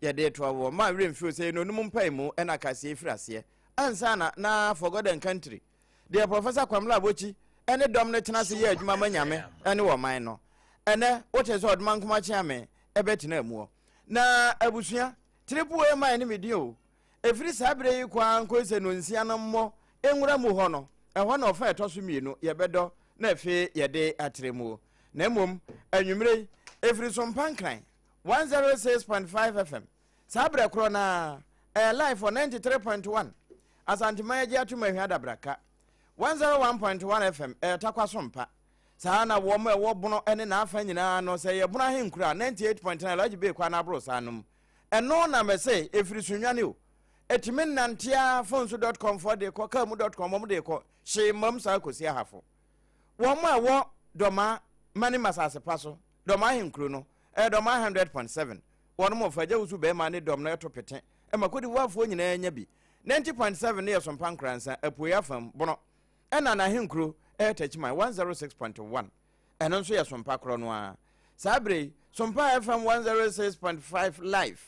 Yɛde retoa wɔ ma werɛ mfiri sɛ yɛn onum mpaemu na kaseɛ firi aseɛ ansa na na For God and Country deɛ Professor Kwamla Abokyi ne dɔm no tena ase yɛ adwuma ma Nyame ne wɔ man no. Ɛnɛ wote sɛ Ɔdoma Nkoma Kyeame ɛbɛtena muɔ. Na abusua, Triple A man ne me din o. Ɛfiri saa berɛ yi kɔ ara nkɔsi sɛ nonsia no mmɔ nwura mu hɔ no, ɛhɔ na ɔfa ɛtɔ so mmienu yɛbɛdɔ na afei yɛde atrɛ muo. Na mmom anwummerɛ yi, ɛfiri Sompa Nkran 106.5 FM, saa berɛ korɔ no ara, ɛyɛ live wɔ 93.1 Asanteman Agye Atom Ahwia Adabraka, 101.1 FM ɛyɛ Takwa Sompa. Saa na wɔn a ɛwɔ Bono ne n'afa nyinaa no, sɛ ɛyɛ Bono ahenkuro a, 98.9 Alhaji Bey kwan aboro saa nom. Ɛno na mese ɛfiri Sunyani o. Ɛtumi nnante ara phone so dot com foɔ de kɔ, car mu dot com wɔn de kɔ, hyee mmam saa kɔsi Ahafo. Wɔn a ɛwɔ Dɔmaa Manim asase pa so, Dɔmaa ahenkuro no, ɛyɛ Dɔmaa 100.7. Wɔn mo fa gya wusu bɛrima ne dɔm no ɛto pete ɛma Cote d'Ivoirefoɔ nyinaa nya bi. 90.7 no yɛ Sompa Nkoransa, Apuei afam, Bono. Ɛna n'ahenkuro ɛyɛ Techiman 106.1. Ɛno nso yɛ Sompa korɔ no ara. Saa berɛ yi, Sompa FM 106.5 live.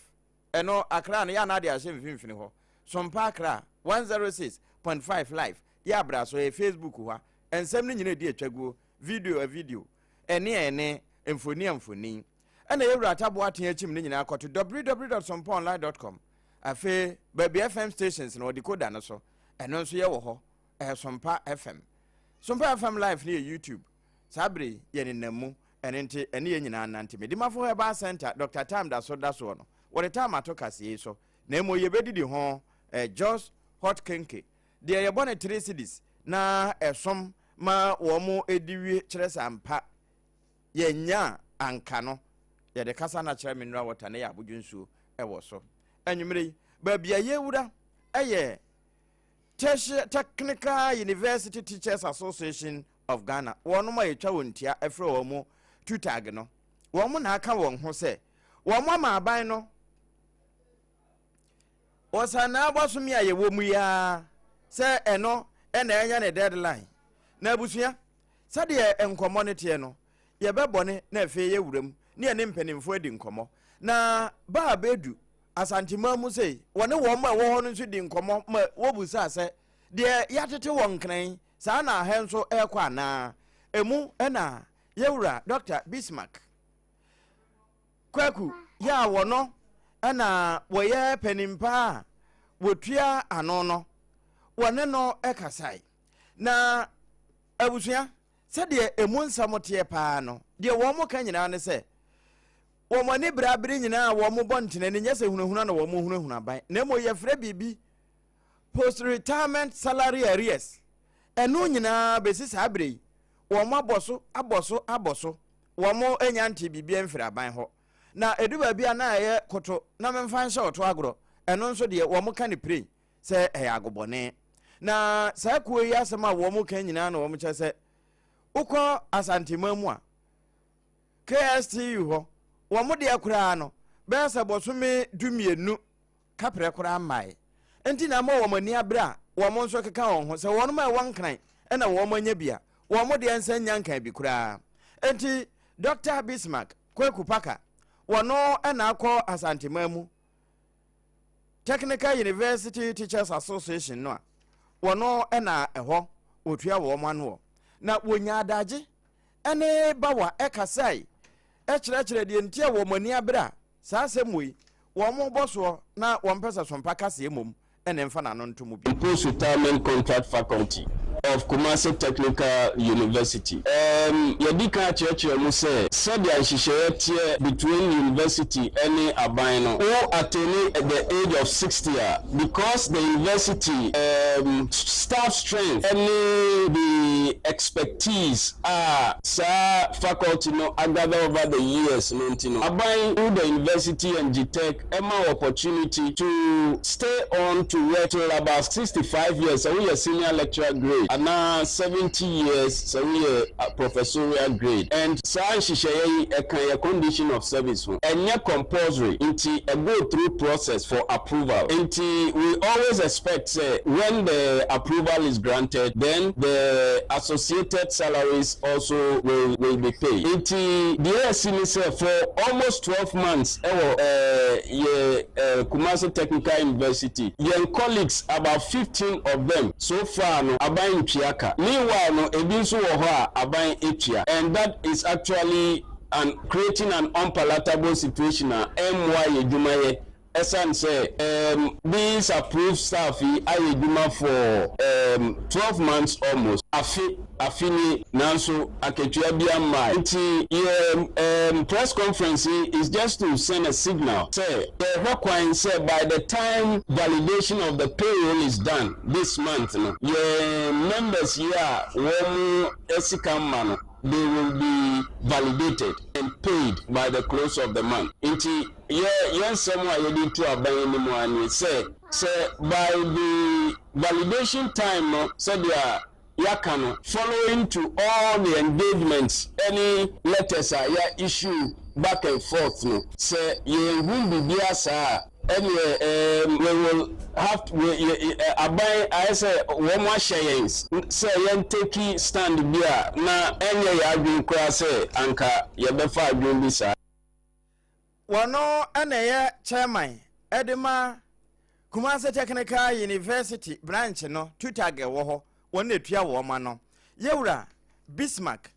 Ɛno, Accra no, yɛ anaa de ahyɛ mfimfini hɔ. Sompa Accra 106.5 live. Yɛ abra so, ɛyɛ Facebook hɔ a. Nsɛm no nyina ɛdi atwa guo. Video a video. Ɛne a ɛne, mfoni a mfoni. Ɛna yɛwura Ataboa Aten akyim no nyinaa kɔto www.sompaonline.com. Afei, baabi FM stations no, wɔde koda no so. Ɛno nso yɛwɔ hɔ. Ɛyɛ Sompa FM. Sompa FM live no yɛ YouTube. Saa bere yi, yɛnenam mu. Ɛno nti, ɛne yɛn nyinaa nnante. Medimafo Herbal Center, Dr. Tam da so da soɔ no, wɔde tam ato kaseɛ yi so. Na mmom yɛbɛdidi ho eh, Jos Hot Kenke. Deɛ yɛbɔ no 3 cedis na ɛsom ma wɔn di wie kyerɛ sɛ ampa yɛnya anka no yɛde kasa no akyerɛ mineral water na yɛ abodwo nsuo ɛwɔ so. Anwummerɛ yi, baabi a yɛwura ɛyɛ Tertiary Technical University Teachers Association of Ghana, wɔnom a yɛtwa wɔn tia frɛ wɔn mu TUTAG no, wɔn na aka wɔn ho sɛ wɔn ama aban no Ɔsanaa bɔsome a yɛwɔ mu yi ara sɛ ɛno na ɛnyɛ ne deadline. Na abusua, sɛdeɛ nkɔmmɔ no teɛ no, yɛbɛbɔ ne na afei yɛwura mu ne yɛne mpanimfoɔ adi nkɔmmɔ. Na ba a bɛdu Asanteman mu sei, wɔne wɔn a ɛwɔ hɔ no nso di nkɔmmɔ ma wɔbusaa sɛ, deɛ yɛatete wɔ Nkran, saa na ha nso ɛrekɔ anaa? Emu na yɛwura Dɔkta Bismarck Kwaku yɛ a wɔno na wɔyɛ panin pa a wɔtua ano no, wɔne no kasae. Na abusua, sɛdeɛ emu nsɛm teɛ paa no, deɛ wɔn ka nyinaa ne sɛ, wɔn ani bere abere nyinaa a wɔn bɔ ntena ni nyɛ sɛ hunahuna na wɔn hunahuna ban, na mmom yɛfrɛ biribi post retirement salary arrears. Ɛno nyinaa bɛsi saa bere yi, wɔn abɔ so, abɔ so, abɔ so. Wɔn anya nte biribi mfiri aban hɔ. Na ɛdu baabi a na ɛyɛ koto na memfa nhyɛ ɔto agorɔ, ɛno nso deɛ wɔn ka no piren sɛ ɛyɛ agobɔne. Na saa kuo yi asɛm a wɔn ka nyinaa na wɔn kyerɛ sɛ wokɔ Asanteman mu a, KSTU hɔ, wɔn deɛ koraa no, bɛyɛ sɛ bɔsome 12 kaprɛ koraa mmae. Nti na ama wɔn ani abere a wɔn nso keka wɔn ho sɛ wɔn a ɛwɔ Nkran na wɔn anya bi a, wɔn deɛ nsa nnya nkan bi koraa. Nti Dɔkta Bismarck Kweku Parker, wɔno na akɔ Asanteman mu Technical University Teachers Association no a, wɔno na ɛhɔ wɔtua wɔn anoɔ. Na wɔnya adagye ne Bawa kasae kyerɛkyerɛ deɛ nti a wɔn ani abere a saa asɛm wei wɔn bɔ soɔ na wɔn pɛ sɛ Sompa kaseɛ mmom na ɛmfa n'ano nto mu bi. Post Retirement Contract Faculty of Kumasi Technical University. Erm, yɛadi kan akyerɛkyerɛ mu sɛ, sɛdeɛ nhyehyɛeɛ teɛ between university ne aban no, wo attaine the age of 60 a, because the university erm, staff strength ne the expertise a saa faculty no agather over the years no nti no, aban through the university and GTEC ɛma wo opportunity to stay on to work till about 65 years sɛ woyɛ senior lecturer grade anaa 70 years sɛ woyɛ professorial grade, and saa nhyehyɛeɛ yi ɛka yɛ condition of service ho, ɛnyɛ compulsory nti ɛ go through process for approval, nti we always expect sɛ when the approval is granted then the associated salaries also will be paid. Nti deɛ asi ne sɛ for almost 12 months ɛwɔ yɛ. Kumasi Technical University, yɛn colleagues about 15 of them so far no, aban ntua ka. Meanwhile no, ebi nso wɔ hɔ a aban etua, and that is actually an creating an unpalatable situation a ɛmmoa yɛ dwumayɛ, ɛsiane sɛ these approved staff yi ayɛ adwuma for 12 months almost, afe afe nie, nanso akatua bi ama. Nti yɛ press conference yi is just to send a signal sɛ yɛhwɛ kwan sɛ by the time validation of the payroll is done this month no, yɛ members yi a wɔn sika mma no, they will be validated and paid by the close of the month. Nti yɛ yɛn nsɛm a yɛde to aban anim ani sɛ by the validation time no, sɛdeɛ yɛaka no, following to all the engagements, any letters a yɛ issue back and forth no, sɛ yɛnhu biribiara saa a, ɛneɛ we will have to, we, yɛ, aban ayɛ sɛ wɔn ahyɛ yɛn sɛ yɛn take stand bi a na ɛnyɛ yɛ adwene koraa sɛ anka yɛbɛfa adwene bi saa. Wɔno ɛna ɛyɛ chairman ɛde ma Kumase Technical University branch no, TUTAG ɛwɔ hɔ, wɔn na etua wɔn ma no, yɛwura Bismarck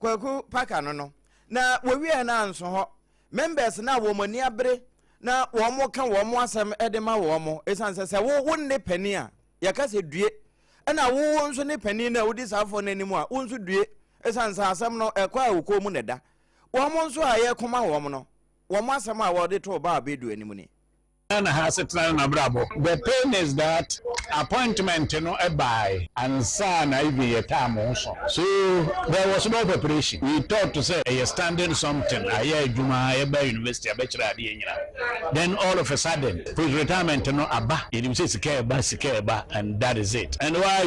Kwaku Parker no. Na wɔwie na nso hɔ members na wɔn ani abere na wɔn ka wɔn asɛm ɛde ma wɔn, esan sɛ wo wo ne panin a yɛka sɛ due, ɛna wo nso ne panin na wodi saa afɔ n'anim a, wo nso due, esan sɛ asɛm no ɛkɔ a wokɔn mu na ɛda wɔn nso a yɛkoma wɔn no, wɔn asɛm a wɔde to ɔbaa abɛdu anim ni. Ghana ha asetena no nabrabɔ. The pain is that appointment no ɛbae ansa na even yɛ time ho so. So there was no preparation. We thought to say ɛyɛ standing something, ayɛ adwuma, yɛba university abɛkyerɛ adeɛ nyina. Then all of a sudden, post retirement no aba. Yɛnim sɛ sika ɛba, sika ɛba, and that is it. And why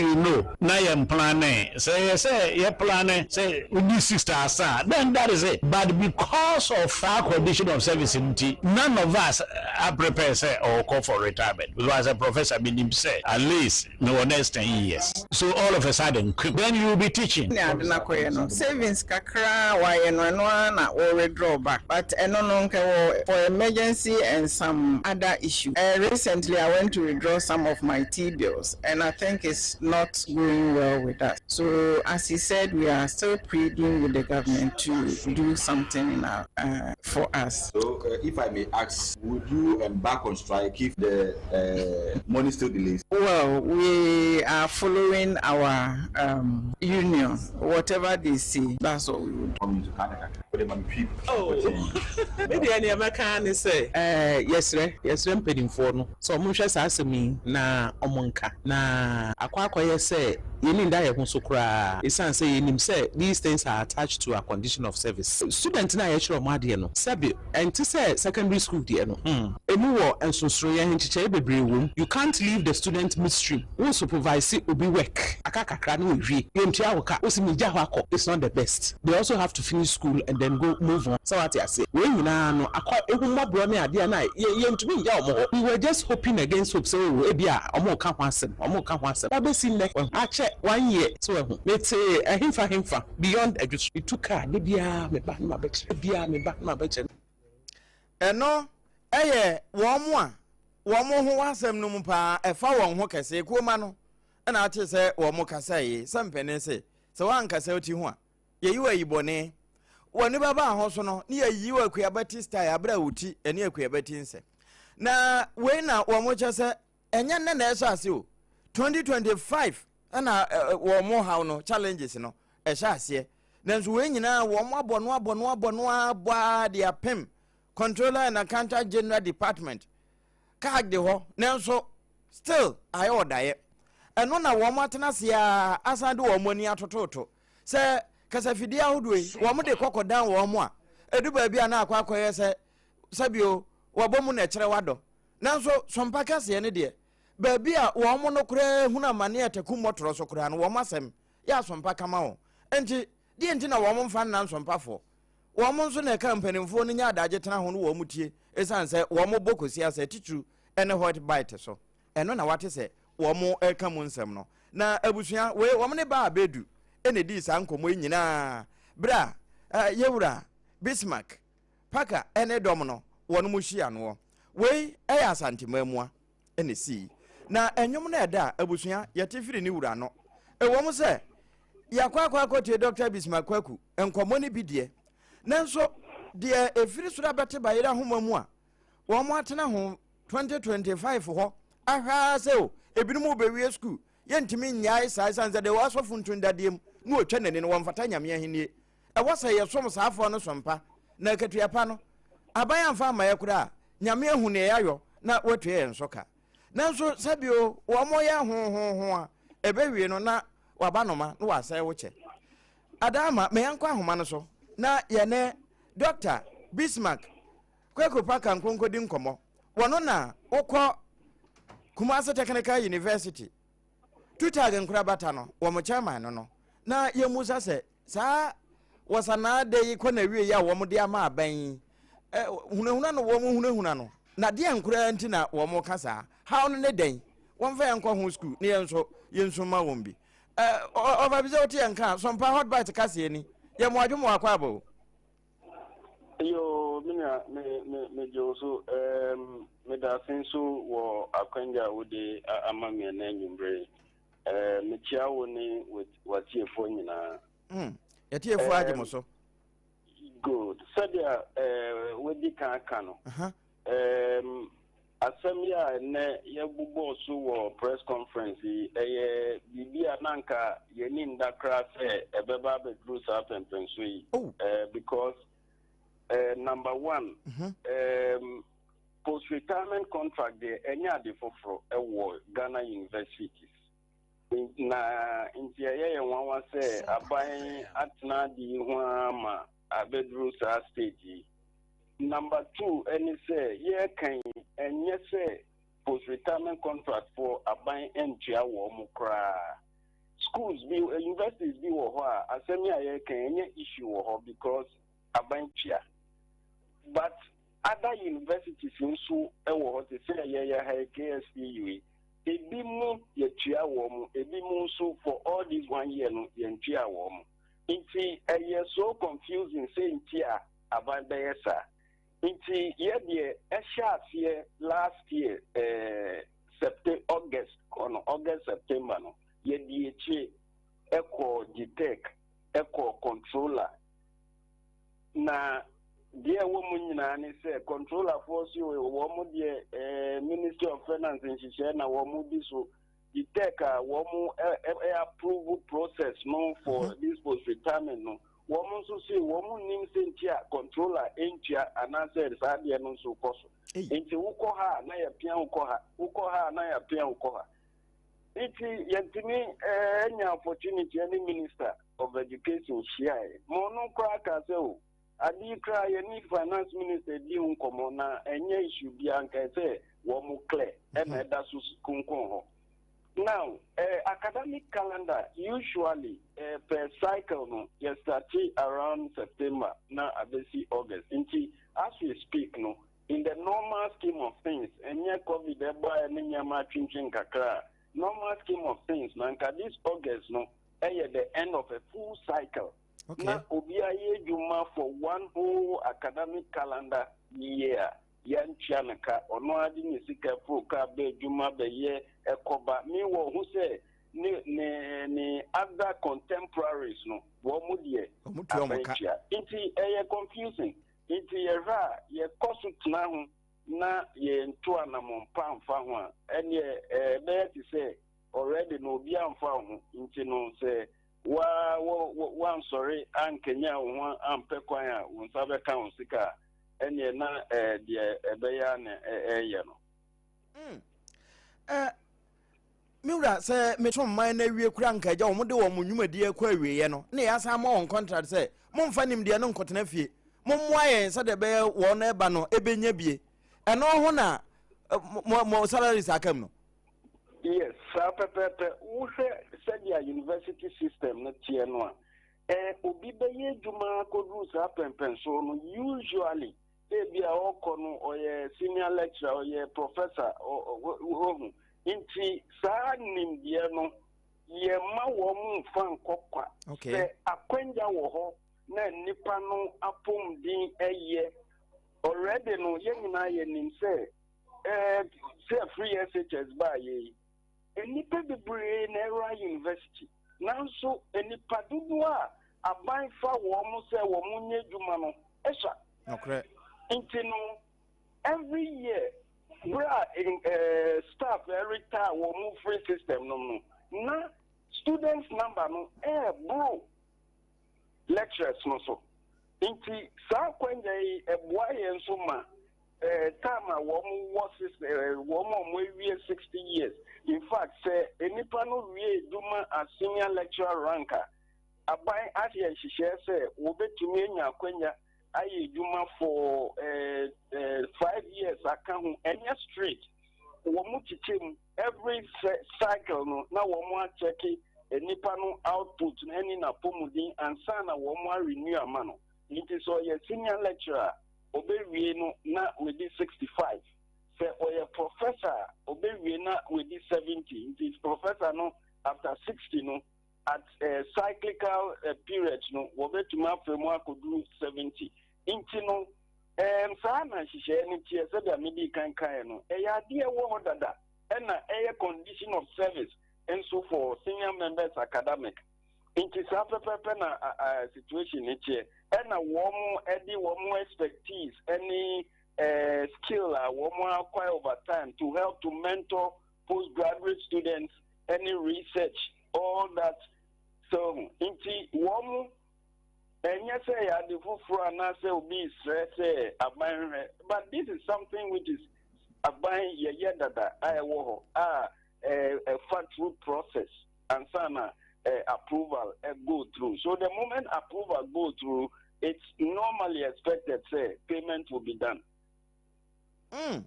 na yɛn plan sɛ yɛ sɛ yɛ plan sɛ wodi 60 asa, then that is it. But because of our condition of service nti, none of us are prepare sɛ ɔkɔ for retirement, because as a professor, menim sɛ at least mewɔ next 10 years. So all of a sudden, then you will be teaching. Ne ade no akɔyɛ no savings kakra a wayɛ no, ɛno ara na wɔ back, but ɛno no nka wɔ for emergency and some other issue. Recently I went to withdraw some of my T bills and I think it's not going well with us. So as he said, we are still pleading with the government to do something for us. So, if I may ask, would you embark on strike if the money still delays? Well, we are following our union. Whatever they say, that's what we would do. Oh, me deɛ, nea mɛka ne sɛ yɛsrɛ mpanimfoɔ no sɛ ɔmo nhwɛ saa asɛm yi na ɔmo nka na akɔyɛ sɛ yɛni nda yɛn ho so koraa, ɛsiane sɛ yɛnim sɛ these things are attached to our condition of service. Student no a yɛkyerɛ ɔmo adeɛ no, sɛbi, ɛnte sɛ secondary school deɛ no, emu wɔ nsonsonoeɛ, nkyekyɛe bebree wɔ mu. You can't leave the student midstream. Wo supervise obi work aka kakra na owie, yɛntua wo ka, wosi mi gya hɔ akɔ, it's not the best. They also have to finish school and then go move on. Sɛ wate ase, wei nyinaa no akɔ ehummɔborɔ ne adeɛ na yɛntumi ngya wɔn hɔ. We were just hoping against hope sɛ o, ebi a ɔmo ka ho asɛm, ɔmo ka ho asɛm wabɛsi nnɛ akyɛ one year. So ɛho mete ɛhemfa hemfa beyond Adwoso, etu kaa ne biara meba ne ma bɛkyerɛ biara, meba ne ma bɛkyerɛ. Ɛno ɛyɛ wɔn mo a wɔn ho asɛm no mu paa, ɛfa wɔn ho kɛse kuoma no, ɛna ate sɛ wɔn mo kasa yi sɛ mpanin sɛ wɔankasa oti ho a, yɛyi wɔ ayi bɔne wɔn nipa ba ho so no, ne yɛyi wɔ akuaba ti style abere a wɔti ɛne akuaba ti nsɛ. Na wei na wɔn kyɛ sɛ ɛnyɛ nnɛ na ɛhyɛ ase o, 2025 ɛna wɔn mo haw no, challenges no ɛhyɛ aseɛ, nanso wei nyinaa wɔn abɔ no abɔ no abɔ no abɔ a de apem Controller and Accountant General Department CAG de hɔ, nanso still ayɛ ɔdaeɛ. Ɛno na wɔn atena ase a asan de wɔn ani atototo sɛ kasafidie ahodoɔ yi wɔn de kɔkɔ dan wɔn a edu baabi a na akɔ akɔyɛ sɛ sɛbio wɔbɔ mu na ɛkyerɛ wadɔ. Nanso sompa kɛseɛ no deɛ, baabi a wɔn no koraa hunu amane a taku mmɔtorɔ so koraa no, wɔn asɛm yɛ asompa kama wɔn. Nti deɛ nti na wɔn mfa nna nsompafoɔ, wɔn nso na ɛka mpanimfoɔ no nya adagye tena ho no, wɔn tie, ɛsiane sɛ wɔn bɔ kɔsi asɛ titiriw ɛne hot bite so. Ɛno na wate sɛ wɔn ɛka mu nsɛm no. Na abusua wei, wɔn ne baa abɛdu ɛna edi saa nkɔmɔ yi nyinaa berɛ a yɛwura Bismarck Parker ɛne dɔm no wɔn mu hyia noɔ. Wei yɛ Asanteman mua na esii. Na nnwom no ɛda a abusua yɛte firi ne wura no. Ɛwom sɛ yɛakɔ akɔ akɔtie Dɔkta Bismarck Kwaku nkɔmmɔ no bi deɛ, nanso deɛ ɛfiri soro abɛte bayerɛ ahoma mu a wɔn atena ho 2025 hɔ ahwɛ ara sɛ o ebinom rebɛwie sukuu yɛntumi nnyae saa ɛsiane sɛ deɛ wɔasɔ funtum dadeɛ mu na wɔtwa n'ani no wɔmfata Nyame ahennie. Ɛwɔ sɛ yɛsom saa afoa no som pa, na akatua pa no, aban amfa amma yɛ koraa a, Nyame ahu nea yɛayɔ na watua yɛn so ka. Nanso sɛbio wɔyɛ hohoho a, ɛbɛwie no na waba noma na wasɛe wo kyɛ. Adaama, ma yɛnkɔ ahoma no so na yɛne Dɔkta Bismarck Kweku Parker nkonkɔdi nkɔmmɔ. Wɔno na wokɔ Kumasi Technical University, Tutag nkorabata no, wɔn chairman no no, na yɛmmusa sɛ Saa wɔsanaa da yi kɔ n'awieeɛ a wɔde ama aban yi, hunahuna no wɔn hunahuna no, na deɛn koraa nti na wɔn ka saa? Haw no ne dɛn? Wɔmfa yɛn nkɔ ho sukuu ne yɛn nso yɛnsu mma wɔn bi. Ɔfa bi sɛ wote yɛn ka Sɔmpa Hot Bite kaseɛ ni, yɛ mo adwo mo akɔ aba o. Yo, me nua, me me me gye wo so. Um, me da ase nso wɔ akwanya a wode ama me ɛnɛ anwummere yi. Eh, mekyia wo ne w'atiefoɔ nyinaa. Yɛtiefoɔ agye mo so. Good. Sɛdeɛ eh, wadi kan aka no, um, asɛm yi a ɛnɛ yɛbobɔɔ so wɔ press conference yi, ɛyɛ biribi a na anka yɛni nda koraa sɛ ɛbɛba abɛduru saa pɛmpɛnso yi. Oh. Uh, because uh, number one, mm -hmm. um, Post retirement contract deɛ ɛnyɛ ade foforɔ wɔ Ghana universities. Na nti ɛyɛ yɛn nwanwa sɛ aban atena ade yi ho ara ma abɛduru saa stage yi. Number two ɛne sɛ yɛreka yi ɛnyɛ sɛ post retirement contract foɔ aban ntua wɔn koraa. Schools bi, universities bi wɔ hɔ a asɛm yi a yɛreka yi ɛnyɛ issue wɔ hɔ because aban tua. But Other universities nso wɔ hɔ te sɛ yɛyɛ ha yi KSTU yi, ebi mo yɛtua wɔn, ebi mo nso for all this one year no yɛntua wɔn. Nti ɛyɛ so confusing sɛ nti a aban bɛyɛ saa. Nti yɛ deɛ ɛhyɛ aseɛ last year eh, September, August kɔ no, August September no, yɛdi akyire ɛkɔɔ GTEC, ɛkɔɔ controller. Na deɛ ɛwɔ mu nyinaa ne sɛ controllerfoɔ so wɔn deɛ eh, Ministry of Finance nhyehyɛɛ na wɔn di so GTEC a wɔn eh, eh, approve process no for mm -hmm. this post retirement no wɔn nso se wɔn nnim sɛ nti a controller ntua anaasɛ saa adeɛ no nso kɔ so nti wokɔ ha a na yɛpia wokɔ ha wokɔ ha a na yɛpia wokɔ ha Nti yɛntumi nya opportunity ɛne minister of education hyiae ma ɔno koraa kaa sɛ o ade yi koraa yɛne finance minister di ho nkɔmmɔ na ɛnyɛ issue biara nka ɛsɛ wɔn mo clear ɛna ɛda so konkon hɔ. Now, eh, academic calendar usually eh, per cycle no yɛ start around September na abɛsi August. Nti as we speak no In the normal scheme of things, ɛnyɛ covid ɛbaeɛ ne nneɛma atwintwin kakra a, normal scheme of things no anka this August no ɛyɛ the end of a full cycle. Okay. Na obiara yɛ adwuma for one whole academic calendar year yɛntua no ka, ɔno ara de ne sika foro kaa bɛ adwuma bɛyɛ ɛkɔba. Meanwhile, ɔhu sɛ ne ne ne other contemporaries no wɔn mo deɛ abɛn tua. Nti ɛyɛ confusing. Enti yɛhwɛ a, yɛkɔ so tena ho na yɛntu anammɔn pa mfa ho a, ɛnneɛ ɛbɛyɛ te sɛ already no obiara mfa wo ho. Nti no sɛ wo woansɔre ankanyan wo ho ampɛ kwan a wo nsa bɛka wo sika a, ɛnneɛ na deɛ ɛbɛyɛ ara na ɛreyɛ no. Mm. Eh, Me wura, sɛ meto mman no awie koraa nka agya wɔn de wɔn nnwumadie kɔ awieɛ no na yɛasan ama wɔn contract sɛ momfa nimdeɛ no nkɔtena fie, mommoa yɛn sɛdeɛ ɛbɛyɛ wɔn ɛba no ɛbɛnya bie. Ɛno ho na mo mo salaries aka mu no. Yes, saa pɛpɛɛpɛ. Wohwɛ sɛdeɛ university system no teɛ no a, eh, obi bɛyɛ adwuma akɔduru saa pɛmpɛnsoɔ no, usually Ebia ɔkɔ no ɔyɛ senior lecturer, ɔyɛ professor, woahu. Nti saa nimdeɛ no, yɛmma wɔn mfa nkɔ kwa. Okay. Sɛ akwanya wɔ hɔ na nnipa no apɔmuden yɛ, already no yɛn nyinaa yɛnim sɛ. SHS baeɛ yi, nnipa bebree na ɛwura university. Nanso nnipa dodoɔ a aban fa wɔn sɛ wɔn nyɛ adwuma no sua. Nokorɛ. Nti no, every year, berɛ a staff retire wɔn firi system no mu no, na students number no ɛreboro lecturers no so. Nti saa akwanya yi ɛboa yɛn nso ma time a wɔn wɔ wɔn a wɔn awie 60 years. In fact, sɛ nnipa no wie adwuma as senior lecturer rank a, aban ayɛ nhyehyɛɛ sɛ wɔbɛtumi anya akwanya ayɛ adwuma for 5 years aka ho. Ɛnyɛ straight, wɔn kyekyɛ mu every cycle no na wɔn akyɛke nipa no output no ɛne n'apɔmuden ansa na wɔn arenew ama no. Nti sɛ ɔyɛ senior lecturer, ɔbɛwie no na wadi 65. Sɛ ɔyɛ professor a, ɔbɛwie na wadi 70. Nti professor no after 60 no, at cyclical period no, wɔbɛtumi afɛ mu akɔduru 70. Nti no saa na nhyehyɛeɛ no teɛ. Sɛdeɛ mede kan kaeɛ no, ɛyɛ adeɛ ɛwɔ hɔ dada, ɛna ɛyɛ condition of service nso for senior members academic. Nti saa pɛpɛpɛ na situation no teɛ, ɛna wɔn ɛde wɔn expertise ɛne skill a wɔn acquire over time to help to mentor postgraduate students ɛne research, all that. So nti wɔn ɛnyɛ sɛ yɛ ade foforɔ anaasɛ obi srɛ sɛ aban hwɛ, but this is something which is aban yɛyɛ dada a ɛwɔ hɔ a ɛfa through process ansa na approval go through. So the moment approval go through, it's normally expected sɛ payment will be done. Hey,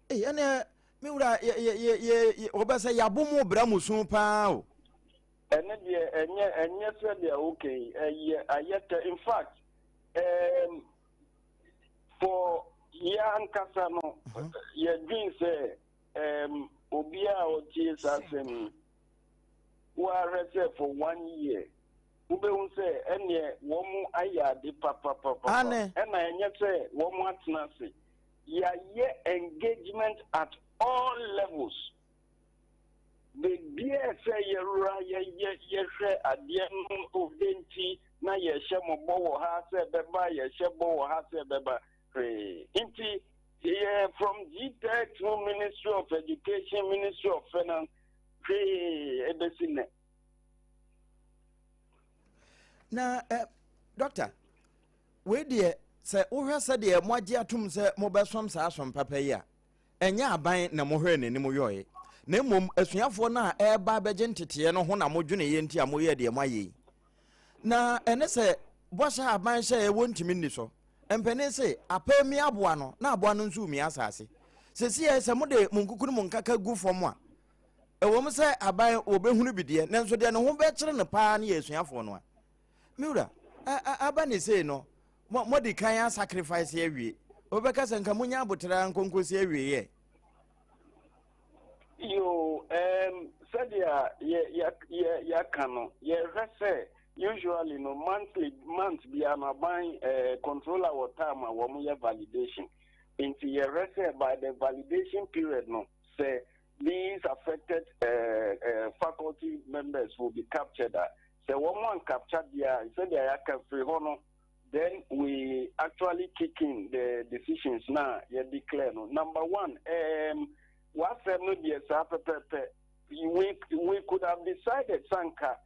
ɛnɛ me wura, wɔbɛ sɛ yɛabo mu bra mu so paa o. Ɛne deɛ ɛnyɛ sɛdeɛ okay, ɛyɛ ayɛ tɛ. In fact, for yɛ ankasa no, yɛdwen sɛ obiara a ɔtie saa asɛm yi, woahwɛ sɛ for one year, wobɛhu sɛ ɛneɛ wɔn mo ayɛ ade papapapa. Ɛna ɛnyɛ sɛ wɔn mo atena ase, yɛayɛ engagement at all levels. Beebiara sɛ yɛwura yɛyɛ yɛhwɛ adeɛ no ode nti na yɛhyɛ mo bɔ wɔ ha sɛ ɛbɛba, yɛhyɛ bɔ wɔ ha sɛ ɛbɛba hwee. Nti yɛ from GTEC through Ministry of Education, Ministry of Finance, hwee ebesi nnɛ. Na doctor, wei deɛ, sɛ wohwɛ sɛdeɛ moagye atom sɛ mobɛsom saa som papa yi a, ɛnyɛ aban na mohwɛ n'anim yɔe, na mmom asuafoɔ no a ɛreba bɛgye nteteɛ no ho na modwene yɛ nti a moyɛ deɛ moayɛ yi. Na ɛne sɛ bɔhyɛ a aban hyɛɛ wɔntumi nni so. Mpanin se apɛ mi aboa no na aboa no nso mi asase. Sɛsiɛ sɛ mode mo nkuku ne mo nkaka gu fam a, ɛwɔ mu sɛ aban wɔbɛhunu bi deɛ, nanso deɛ ne ho bɛkyerɛ no paa ne yɛ asuafoɔ no a. Me wura, aba ne sei no, mode kan a sacrifice awie. Wobɛka sɛ nka monya abotra nkonkosi awieɛ. Yo, sɛdeɛ yɛaka no, yɛhwɛ sɛ usually no, monthly, month biara no, aban controller wɔ time a wɔn yɛ validation. Nti yɛhwɛ sɛ by the validation period no, sɛ these affected faculty members will be captured a, sɛ wɔn ancapture deɛ a, sɛdeɛ yɛaka firi hɔ no, then we actually kick in the decisions na yɛ declare no. Number one, wasɛm no deɛ, saa pɛpɛpɛ, we could have decided sanka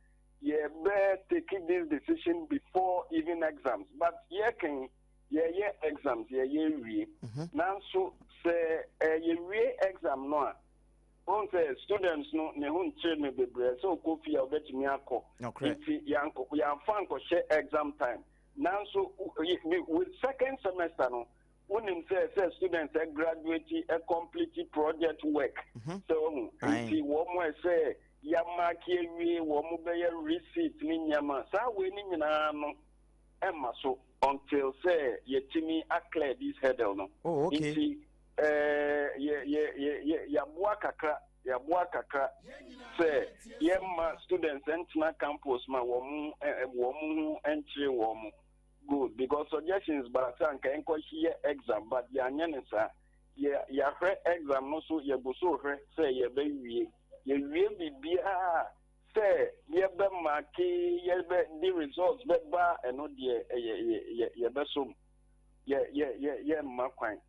yɛbɛ take this decision before even exams, but yɛkan yɛyɛ exams, yɛyɛ wie. Nanso sɛ yɛwie exam no a, wɔn sɛ students no ne ho nkyerɛ no bebree sɛ ɔkɔ fie a, ɔbɛtumi akɔ. Nti yɛamfa nkɔhyɛ exam time. Nanso with second semester no, wonim sɛ students ɛ graduate, ɛ complete project work sɛ ɔhu. Nti wɔn mo ɛsɛ yɛamark awie, wɔn mo bɛyɛ receipt ne nneɛma saa wei ne nyinaa no ɛma so until sɛ yɛtumi aclear this hurdle no. Nti yɛ yɛ yɛ yɛ yɛaboa kakra, yɛaboa kakra sɛ yɛmma students ntena campus ma wɔn ho nkyerɛ wɔn. Good, because suggestions ba sɛ anka yɛnkɔhyɛ exam, but yɛanyɛ ne saa. Yɛ yɛahwɛ exam no so yɛgu so rehwɛ sɛ yɛbɛwie. Yɛwie biribiara a sɛ yɛbɛ marke yɛbɛ de results bɛba ɛno deɛ ɛyɛ yɛ yɛ yɛbɛsɔ mu. Yɛ yɛ yɛ yɛmma kwan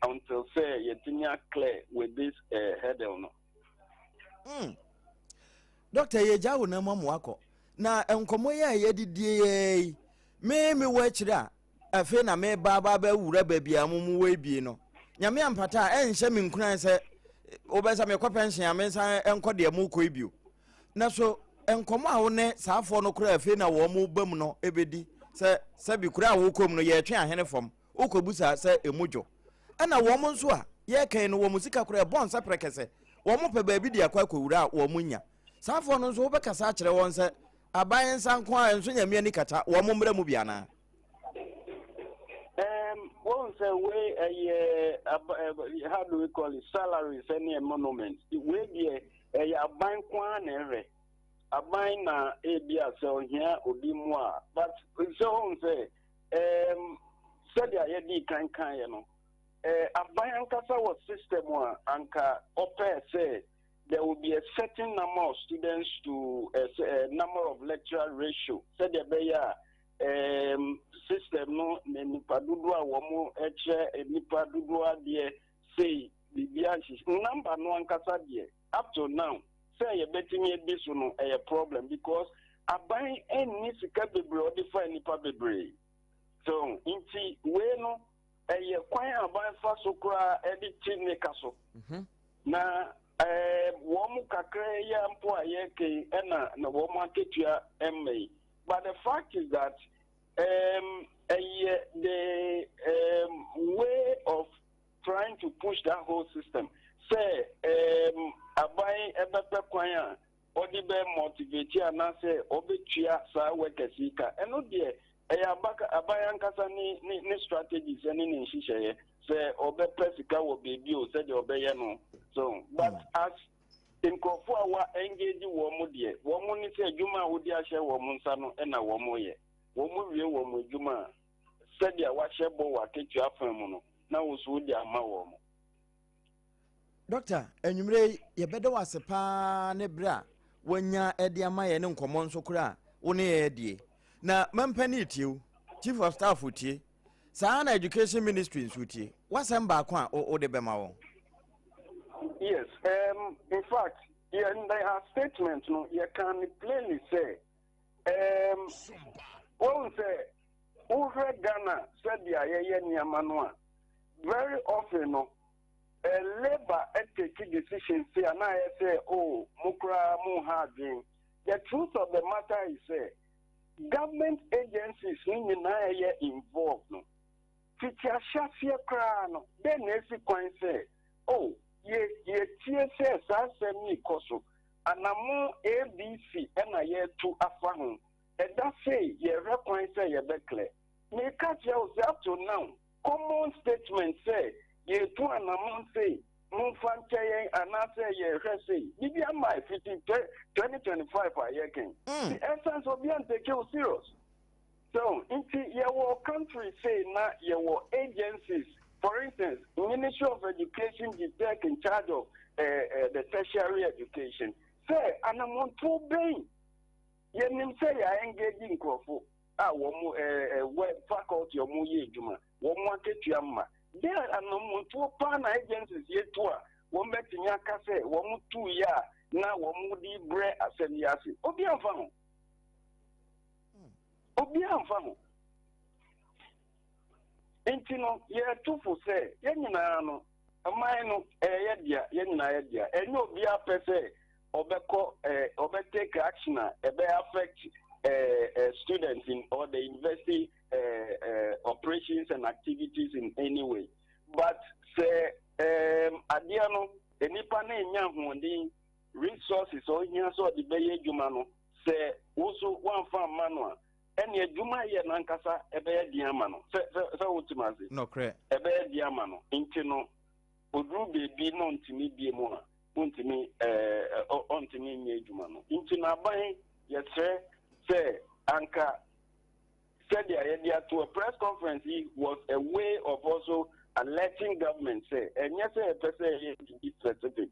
until sɛ yɛtumi a clear with this uh, hurdle no. Mm. Doctor yɛgya wo na mu amoa kɔ. Na nkɔmmɔ yi a yɛdidie yi me mewɔ akyire a Afei na mereba aba abɛwura baabi a mo wɔ ebie no. Nyame ampata a, ɛnhyɛ me nkuran sɛ wobɛsa mekɔ pɛnhyɛn a mensan nkɔ deɛ mokɔ yi bio. Na so nkɔmmɔ a wo ne saafoɔ no koraa afei na wɔn mo ba mu no ɛbɛdi sɛ sɛbi kura a wokɔ mu no yɛtwe ahene fam wokɔbusa sɛ ɛmu dwo. Ɛna wɔn nso a yɛkɛn no wɔn sika koraa ɛbɔ nsa prɛkɛsɛ wɔn pɛ baabi de akɔ akɔwura a wɔn nya. Saafoɔ no nso wobɛkasa akyerɛ wɔn sɛ aban nsa nko a ɛnso Nyame ani kata wɔn mmra mu bi anaa? Um, wɔn sɛ wei ɛyɛ eh, how do we call it salaries ɛne emoluments wei deɛ ɛyɛ aban ko ara na ɛhwɛ aban na ebi a sɛ ohia obi mu a but sɛ wɔn sɛ um, sɛdeɛ yɛdi kan kan yɛ no eh, aban ankasa wɔ system a anka ɔpɛɛ sɛ there will be a certain number of students to a, a number of lecturer ratio sɛdeɛ ɛbɛyɛ a um, system no na nipa dodoɔ a wɔn kyerɛ nipa dodoɔ adeɛ sei biribiara nhyehyɛ number no ankasa deɛ up to now sɛ yɛbɛtumi adi so no ɛyɛ problem because aban nni sika bebree ɔde fa nipa bebree so nti wei no ɛyɛ kwan aban fa so koraa ɛde ti ne ka so mhm. na ɛɛ wɔn mu kakra yi mpo a yɛkɛn ɛna na wɔn akatua ɛmma yi. But the fact is that um, ɛyɛ the um, way of trying to push that whole system sɛ um, aban ɛbɛpɛ kwan a ɔde bɛ motivate anaasɛ ɔbɛtua saa workers yi ka ɛno deɛ ɛyɛ aban ankasa ne ne ne strategies ɛne ne nhyehyɛeɛ sɛ ɔbɛpɛ sika wɔ beebi o sɛdeɛ ɔbɛyɛ no so but mm. as Nkurɔfoɔ a wa engage wɔn deɛ, wɔn ne sɛ adwuma a wode ahyɛ wɔn nsa no na wɔn yɛ. Wɔn wie wɔn adwuma a, sɛdeɛ wahyɛ bɔ wɔ akatua fa mu no, na wo nso wode ama wɔn. Dɔkta, anwummerɛ yi yɛbɛda wo ase paa ne berɛ a wanya de ama yɛn ne nkɔmmɔ nso koraa a wo ne yɛn adie. Na mampani tie wo, Chief of Staff tie, Saa na Education Ministry nso tie. W'asɛm baako a wode bɛma wɔn. Yes, um, in fact, yɛn our statement no yɛka no plainly sɛ um, wɔn sɛ wohwɛ Ghana sɛdeɛ yɛyɛ nneɛma no a very often no uh, labour take decision sɛ anaa yɛ sɛ oh mo koraa mo ha adwene. The truth of the matter is sɛ Government agencies no nyinaa a ɛyɛ involved no, fiti ahyɛaseɛ koraa no, dɛn na esi kwan sɛ, oh, yɛ, yɛtie sɛ saa asɛm yi rekɔ so, anammɔn ABC na yɛretu afa ho, ɛda sei yɛrehwɛ kwan sɛ yɛbɛ clear. Meka kyerɛ wo sɛ up to now, common statement sɛ yɛretu anammɔn sei, momfa nkyɛ yɛn anaasɛ yɛrehwɛ sei, biribi ama fiti 2025 a yɛreka yi. Nti ɛsan sɛ obiara ntake wo serious. So nti yɛwɔ country sei na yɛwɔ agencies, for instance, Ministry of Education GTEC in charge of uh, uh, the tertiary education. Sɛ anammɔntuo bɛn yɛnim sɛ yɛ engage nkurɔfo a wɔn ɛɛ wɔ faculty a wɔyɛ adwuma, wɔn akatua mma. Dɛn anammɔntuo paa na agencies yɛ tu a wɔbɛtumi aka sɛ wɔn tu yɛ a na wɔn de brɛ asɛm yi ase? Obiara mfa ho. Obiara mfa ho. Nti no, yɛtu fo sɛ yɛn nyinaa no, ɔman no ɛyɛ yɛ dea, yɛn nyinaa yɛ dea. Ɛnyɛ obiara pɛ sɛ ɔbɛkɔ ɛɛ ɔbɛ take action a ɛbɛ affect ɛɛ ɛɛ students in or the university ɛɛ ɛɛ operations and activities in any way. But sɛ ɛɛm adeɛ no nipa no nya ahoɔden resources a ɔhia sɛ ɔde bɛyɛ adwuma no sɛ woso wamfa amma no a ɛne adwuma yɛ n'ankasa ɛbɛyɛ den ama no sɛ sɛ sɛ wotim ase. Nɔkorɛ. Ɛbɛyɛ den ama no nti no oduru beebi na ɔntumi bie mu a wontumi ɛɛ ɔntumi nyɛ adwuma no nti no aban yɛsrɛ sɛ anka sɛdeɛ yɛde ato a press conference yi was a way of also alerting government sɛ ɛnyɛ sɛ yɛpɛ sɛ yɛyɛ biribi specific,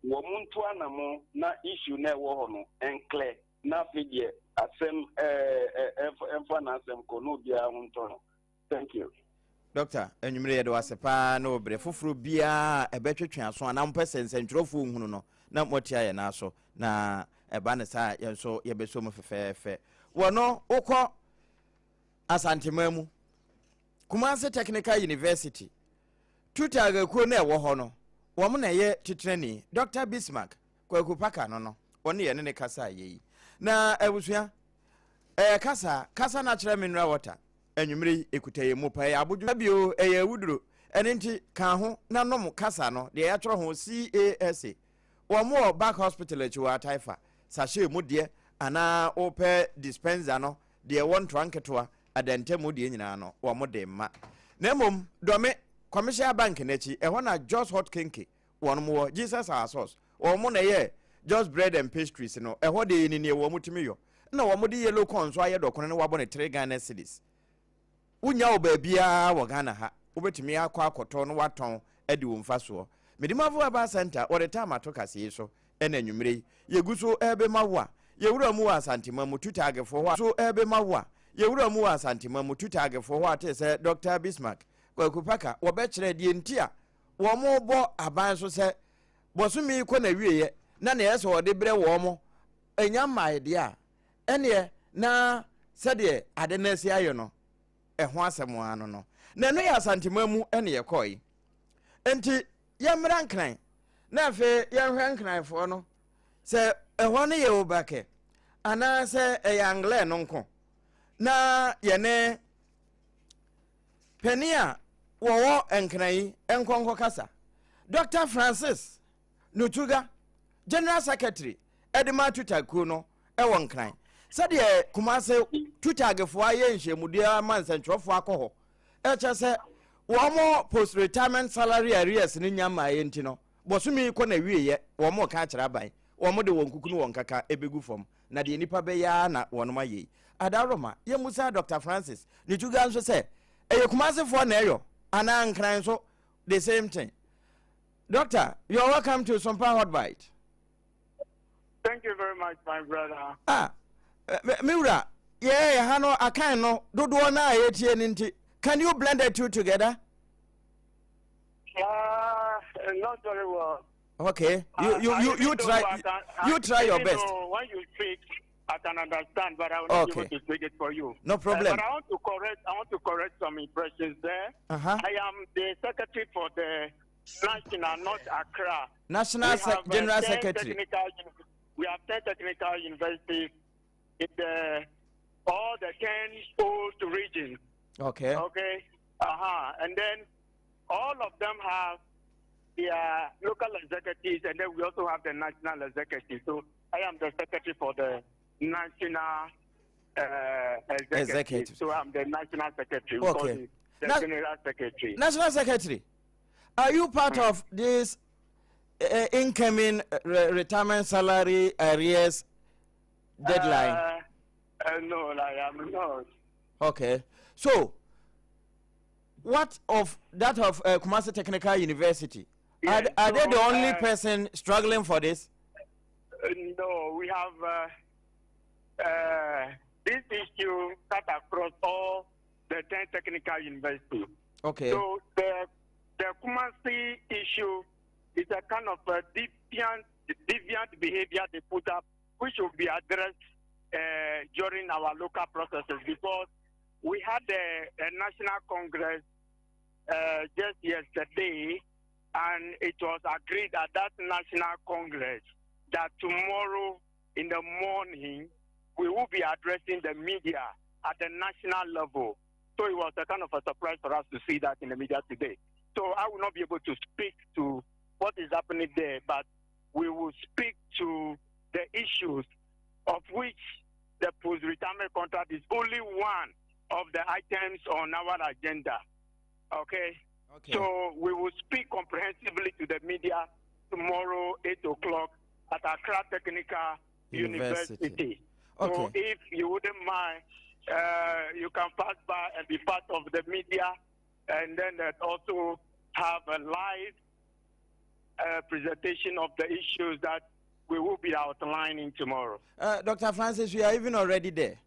wɔn ntu anamɔ na issue no a ɛwɔ hɔ no ɛnclear na afei deɛ asɛm ɛɛ ɛmfa n'asɛm kɔ na obiara ho ntɔ no. Thank you. Doctor, anwummere yɛde wo ase paa ne wo bere foforɔ biara a ɛbɛtwetwe aso anaa mopɛ sɛ nsɛntwerɛfoɔ hunu no na moatia yɛn nan so na ɛba ne saa a yɛn nso yɛbɛsɔ mu fɛfɛɛfɛ. Wɔ no wokɔ Asanteman mu, Kumasi Technical University, Tutag akuo no a ɛwɔ hɔ no, wɔn na ɛyɛ titenani, Dr. Bismarck Kwaku Paka no no, wɔne yɛne ne kasa yɛ yi. Na abusua, ɛyɛ kasa, kasa no akyerɛ mineral water. Anwummere yi, ɛkuta yɛn mu pa, ɛyɛ abodwo bio, ɛyɛ awuduro. Ɛno nti, ka ho na nom kasa no, deɛ yɛatwerɛ ho CASA. Wɔn wɔ Back Hospital akyi wɔ Ataifa, sachet mu deɛ anaa wopɛ dispenser no, deɛ ɛwɔ ntoa nketewa, adantamu deɛ nyinaa no, wɔn de ma. Na mmom, Dɔme, Commercial Bank no akyi, ɛhɔ na Jos Hot Kenke wɔn wɔ, Jesus Our Source, wɔn na ɛyɛ Jos Bread and Pastries no, ɛhɔ deɛ yɛni neɛ wɔn tumi yɔ. Ɛna wɔn de yellow corn nso ayɛ dɔkono ne wabɔ no 3 Ghana cedis. Wonya wɔ baabiara wɔ Ghana ha, wobɛtumi akɔ akɔtɔ na watɔn adi wo mfasoɔ. Medimafo Herbal Center, wɔde time ato kaseɛ yi so ɛna anwummerɛ yi. Yɛgu so ɛrebema wo a, yɛwura mu wɔ Asantema mu, Tutaagefoɔ hɔ a, so ɛrebema wo a, yɛwura mu wɔ Asantema mu, Tutaagefoɔ hɔ a te sɛ Dɔkta Bismarck Kwaku Paka, wɔbɛkyerɛ deɛ nti a wɔrebɔ aban so sɛ bɔsome yi kɔ n'awieɛ na nea ɛsɛ sɛ wɔde brɛ wɔn ɛnya mmae deɛ a, ɛneɛ na sɛdeɛ ade no asi ayɛ no, ɛho asɛm ara no no. Na ɛno yɛ Asanteman mu ɛne yɛkɔe. Enti yɛmmra Nkran na afei yɛnhwɛ Nkranfoɔ no sɛ ɛhɔ no yɛ Obakɛ anaasɛ ɛyɛ Anglɛ no nko na yɛne panin a wɔwɔ Nkran yi nkɔnkɔ kasa. Dr. Francis Nutuga, General Secretary de ma Tutag kuo no wɔ Nkran. Sɛdeɛ Kumase Tutagfoɔ ayɛ nhyiamudeɛ ama nsɛntwerɛfoɔ akɔ hɔ, ɛkyɛ sɛ wɔn post retirement salary arrears no nya mmaeɛ nti no, bɔsome yi kɔ n'awieɛ, wɔn reka akyerɛ aban, wɔn de wɔn kuku ne wɔn kaka ɛbɛgu fam, na deɛ nnipa bɛyɛ ara na wɔn ayɛ yi. Adaworoma, yɛmmusa Dr. Francis Nutuga nso sɛ, ɛyɛ Kumasefoɔ na ɛyɔ anaa Nkran nso the same thing? Doctor, you are welcome to Sompa Hot Bite. Thank you very much, my brother. Ah, me wura, yeah, ha no akan no dodoɔ na a yɛtie no nti. Can you blend the two together? Not very well. Okay, you try you try your best. When you speak, I can understand, but I will not be able to speak it for you. No problem. But I want to correct. I want to correct some impressions there. I am the secretary for the national, not Accra. National General Secretary. We have 10 technical universities in the all the 10 old regions. Okay. Okay. And then all of them have their local executives, and then we also have the national executive. So I am the secretary for the national executive. Executive. So I'm the national secretary. Okay. The general secretary. National secretary, are you part of this incoming retirement salary arrears deadline? No, I am not. Okay. So, what of that of Kumasi Technical University? Yes, Are they so, the only person struggling for this? No, we have this issue cut across all the 10 technical universities. Okay. So the Kumasi issue is a kind of a deviant behavior they put up, which will be addressed during our local processes, because we had a national congress just yesterday, and it was agreed at that national congress that tomorrow in the morning we will be addressing the media at the national level. So it was a kind of a surprise for us to see that in the media today. So I will not be able to speak to what is happening there, but we will speak to the issues of which the post-retirement contract is only one of the items on our agenda. Okay? Okay. So we will speak comprehensively to the media tomorrow, 8 o'clock, at Accra Technical University. University. So Okay. if you wouldn't mind, you can pass by and be part of the media and then also have a live presentation of the issues that we will be outlining tomorrow. Dr. Francis, we are even already there.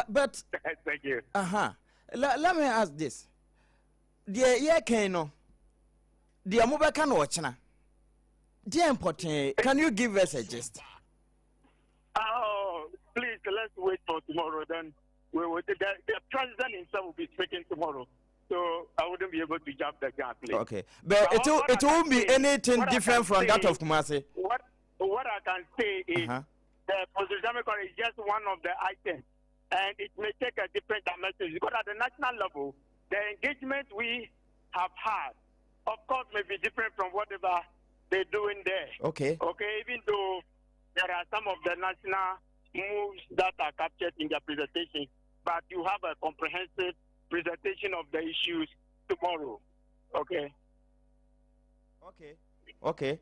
But thank you. Let me ask this. Deɛ yɛkɛn no, deɛ mobɛka no ɔkyena, deɛ mpɔtee, can you give us a gist? Oh, please, let's wait for tomorrow. Then we will, the president himself will be speaking tomorrow. So I wouldn't be able to jump the gun, please. Okay. But it won't be anything different from that of Kumasi. What I can say is the post-retirement is just one of the items, and it may take a different dimension because at the national level, the engagement we have had, of course, may be different from whatever they're doing there. Okay, even though there are some of the national moves that are captured in their presentation, but you have a comprehensive presentation of the issues tomorrow. Okay. Okay. Okay.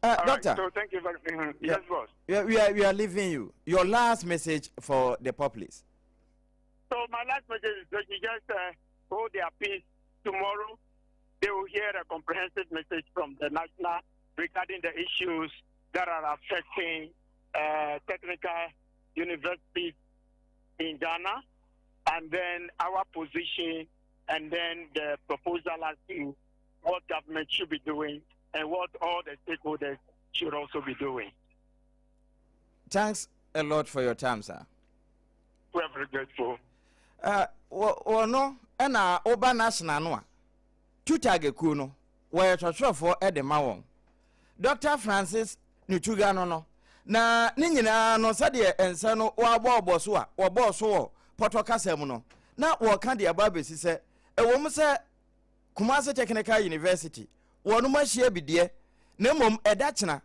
Doctor. Right, so thank you very much. Yes, boss. Yeah, we are leaving you. Your last message for the populace. So my last message is that you just hold their peace. Tomorrow, they will hear a comprehensive message from the national regarding the issues that are affecting technical universities in Ghana, and then our position, and then the proposal as to what government should be doing and what all the stakeholders should also be doing. Thanks a lot for your time, sir. We're very grateful. Wɔno ɛna ɔba national no a TUTAG kuo no wɔyɛ tɔtwerɛfoɔ de ma wɔn, Dr Francis Nutuga no, na ne nyinaa no, sɛdeɛ nsa no wɔabɔɔbɔ so a wɔbɔɔ so wɔ pɔtɔ kasa mu no, na wɔka deɛ aba abɛsi sɛ ɛwɔ mu sɛ Kumase Technical University wɔnom ahyia bideɛ, na mmom ɛda kyena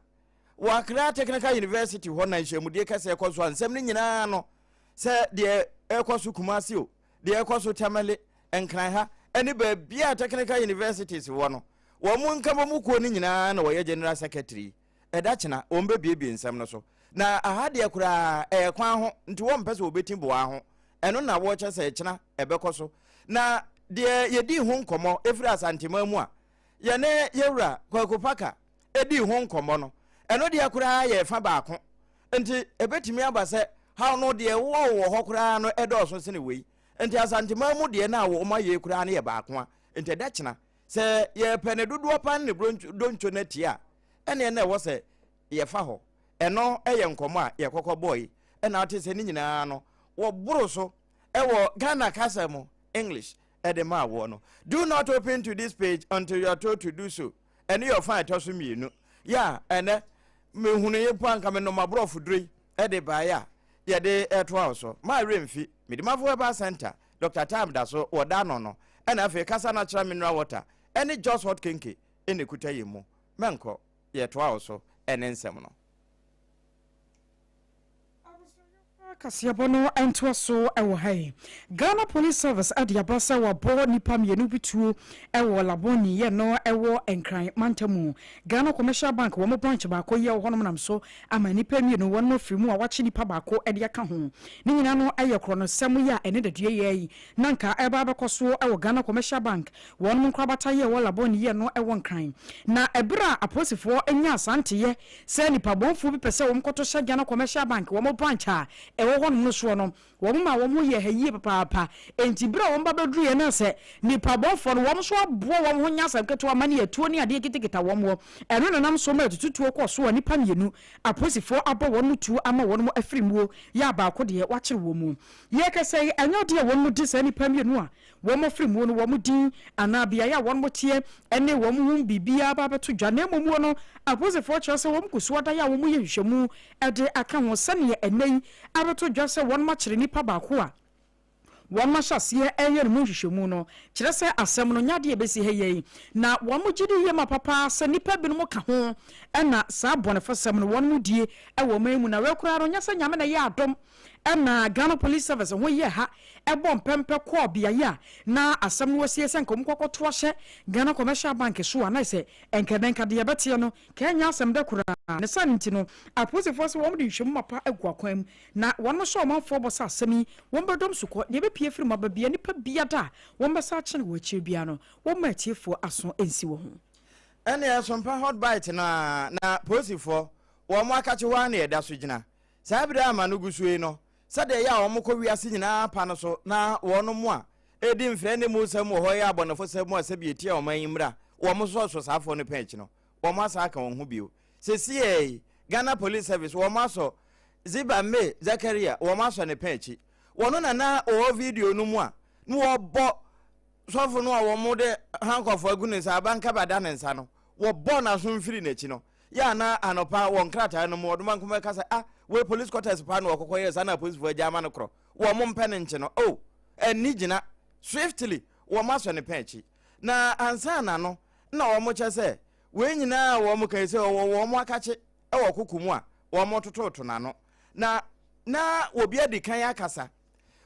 wɔ Accra Technical University hɔ na nhyiamudie kɛseɛ kɔ so a nsɛm no nyinaa no, sɛ deɛ ɛkɔ so Kumase o, deɛ ɛkɔ so Tamale, Nkran ha ɛne baabi a technical universities wɔ no, wɔn mu nkabɔ mu kuo no nyinaa na wɔyɛ general secretary. Ɛda kyena wɔn bɛbiebie nsɛm no so, na aha deɛ koraa ɛyɛ kwan ho nti wɔmpɛ sɛ wɔbɛti boa ho. Ɛno na wɔkyɛ sɛ kyena ɛbɛkɔ so. Na deɛ yɛdii ho nkɔmmɔ ɛfiri Asanteman mu a yɛne yɛwura Kwaku Paka ɛdii ho nkɔmmɔ no, ɛno deɛ koraa yɛ fa baako, nti ɛbɛtumi aba sɛ haw no deɛ wowɔ wɔ hɔ koraa no ɛdɔɔso sene wei. Nti Asanteman mu deɛ no a wɔn ayɛ koraa no yɛ baako a, nti ɛda kyena sɛ yɛpɛ ne dodoɔ pa ne dontwo no atie a, ɛneɛ na ɛwɔ sɛ yɛfa hɔ. Ɛno ɛyɛ nkɔmmɔ a yɛkɔkɔ bɔɔ yi, ɛna ate sɛ ne nyinaa no wɔboro so ɛwɔ Ghana kasa mu, English, ɛde ma awoɔ no. Do not open to this page until you are told to do so. Ɛne yɛ ɔfa ɛtɔ so mmienu yɛ a ɛnɛ mehunu yi po anka menom aborɔfo duro yi ɛde baeɛ a yɛde ɛtoa wo so. Maa werɛ mfi Medimafo Herbal Center, Dr Time da so wɔ da no, ɛna afei Kasa Natural Mineral Water ɛne Jos Hot Kenke ɛna ɛkuta yɛn mu. Mɛnkɔ, yɛtoa wo so ɛne nsɛm no. Kaseɛbɔ no ntoa so wɔ ha yi. Ghana Police Service de aba sɛ wɔabɔ nnipa mmienu bi tuo wɔ Labone yɛ no wɔ Nkran mantam. Ghana Commercial Bank wɔn branch baako yɛ wɔ hɔnom nam so ama nnipa mmienu wɔn afiri mu a wɔakye nnipa baako de aka ho. Ne nyinaa no yɛ korɔnosɛm yi a ɛne dadua yɛ yi na nka ɛba abɛkɔ so wɔ Ghana Commercial Bank wɔn nkorabata yɛ wɔ Labone yɛ no wɔ Nkran. Na ɛberɛ a apolisifoɔ nya asanteyɛ sɛ nipa bɔnfoɔ bi pɛ sɛ wɔn kɔtɔ hyɛ Ghana Commercial Bank wɔn branch a ɛwɔ hɔnom no soɔ no, wɔn ma wɔn yɛ ha yie papaapa. Nti bere a wɔn ba bɛduru yɛ no, sɛ nipa bɔnfoɔ no wɔn nso aboa wɔn ho nya asɛm ketewa ma ne atuo ne adeɛ kitakita wɔn wɔ ɛno nanam so ma atututuo kɔ so a nipa mmienu apolisifoɔ abɔ wɔn mu tuo ama wɔn mu afiri muo yɛ a baako deɛ wakyere wɔn mu. Yɛkɛsɛ yi, ɛnyɛ ɔdeɛ wɔn mu di saa nipa mmienu a wɔn afiri muo no wɔn din anaa beaeɛ a wɔn teɛ ne wɔn ho biribiara ba abɛto dwa, na mmom no apolisifoɔ kyerɛ sɛ wɔn gu so adaeɛ a wɔn yɛ nhwehwɛmu de aka ho sɛnea ɛnɛ yi abɛto dwa sɛ wɔn akyere nipa baako a wɔn ahyɛ aseɛ ɛyɛ no mu nhwehwɛmu no, kyerɛ sɛ asɛm no nyadeɛ bɛsi ha yei na wɔn gye di yie ma papa sɛ nipa binom ka ho ɛna saa bɔnefosɛm no wɔn mu die ɛwɔ ɔman mu. Na wɔakura no nyɛ sɛ Nyame na ɛyɛ adom. Ɛna Ghana Police Service ho yɛɛ ha bɔɔ mpɛmpɛ kɔɔ beaeɛ a na asɛm no asie sɛ nka wɔkɔ akɔto ahyɛ Ghana Commercial Bank so a na sɛ nka ɛnɛ nka deɛ ɛbɛteɛ no ka ɛnyɛ asɛm dɛ koraa. Ne saa no nti no apolisifoɔ sɛ wɔn de nhwɛmu mapa agu akwan mu na wɔn nso ɔmanfoɔ bɔ sɛ asɛm yi wɔn bɛdɔm so kɔ deɛ ɛbɛpue afiri mu aba bia nipa biada a wɔn bɛsa akyene wɔ akyire biara no wɔmma atiefoɔ aso nsi wɔ ho. Ɛnneɛ Sompa Hot Bite no ara na polisifoɔ wɔn akakye hɔ ara na yɛda so gyina. Saa bere a ama no gu so yi no, sɛdeɛ ɛyɛ a wɔkɔ wiase nyinaa pa no so na wɔnom a ɛredi mfrɛ ne mu nsɛm wɔ hɔ yɛ abɔnefosɛm a sɛbi ɛtia ɔman yi mmara, wɔn sɔsɔ saa afoɔ no pɛn akyi no, wɔn asan aka wɔn ho bio. Sesiei yi, Ghana Police Service wɔn asɔ Ziba May Zakaria wɔn asɔ ne pɛn akyi. Wɔno na na ɔwɔ video no mu a na wɔbɔ sɔfo no a wɔn de handcuff agu ne nsa, abankaba da ne nsa no, wɔbɔ n'aso mfiri n'akyi no. Yɛ a na anɔpa wɔ nkrataa no mu ɔdoma nko bɛka sɛ, ah, wei police quarters paa na wɔkɔkɔ yɛɛ saa na apolisifoɔ agya ama no korɔ. Wɔn mpɛ no nkye no. Oh, anni gyina. Swiftly, wɔn asɔ ne pɛn akyi. Na ansa na no, na wɔn kyɛ sɛ, wei nyinaa a wɔn ka yi sɛ ɔwɔ wɔn akakye wɔ koko mu a wɔn tototo n'ano. Na na obi adi kan akasa.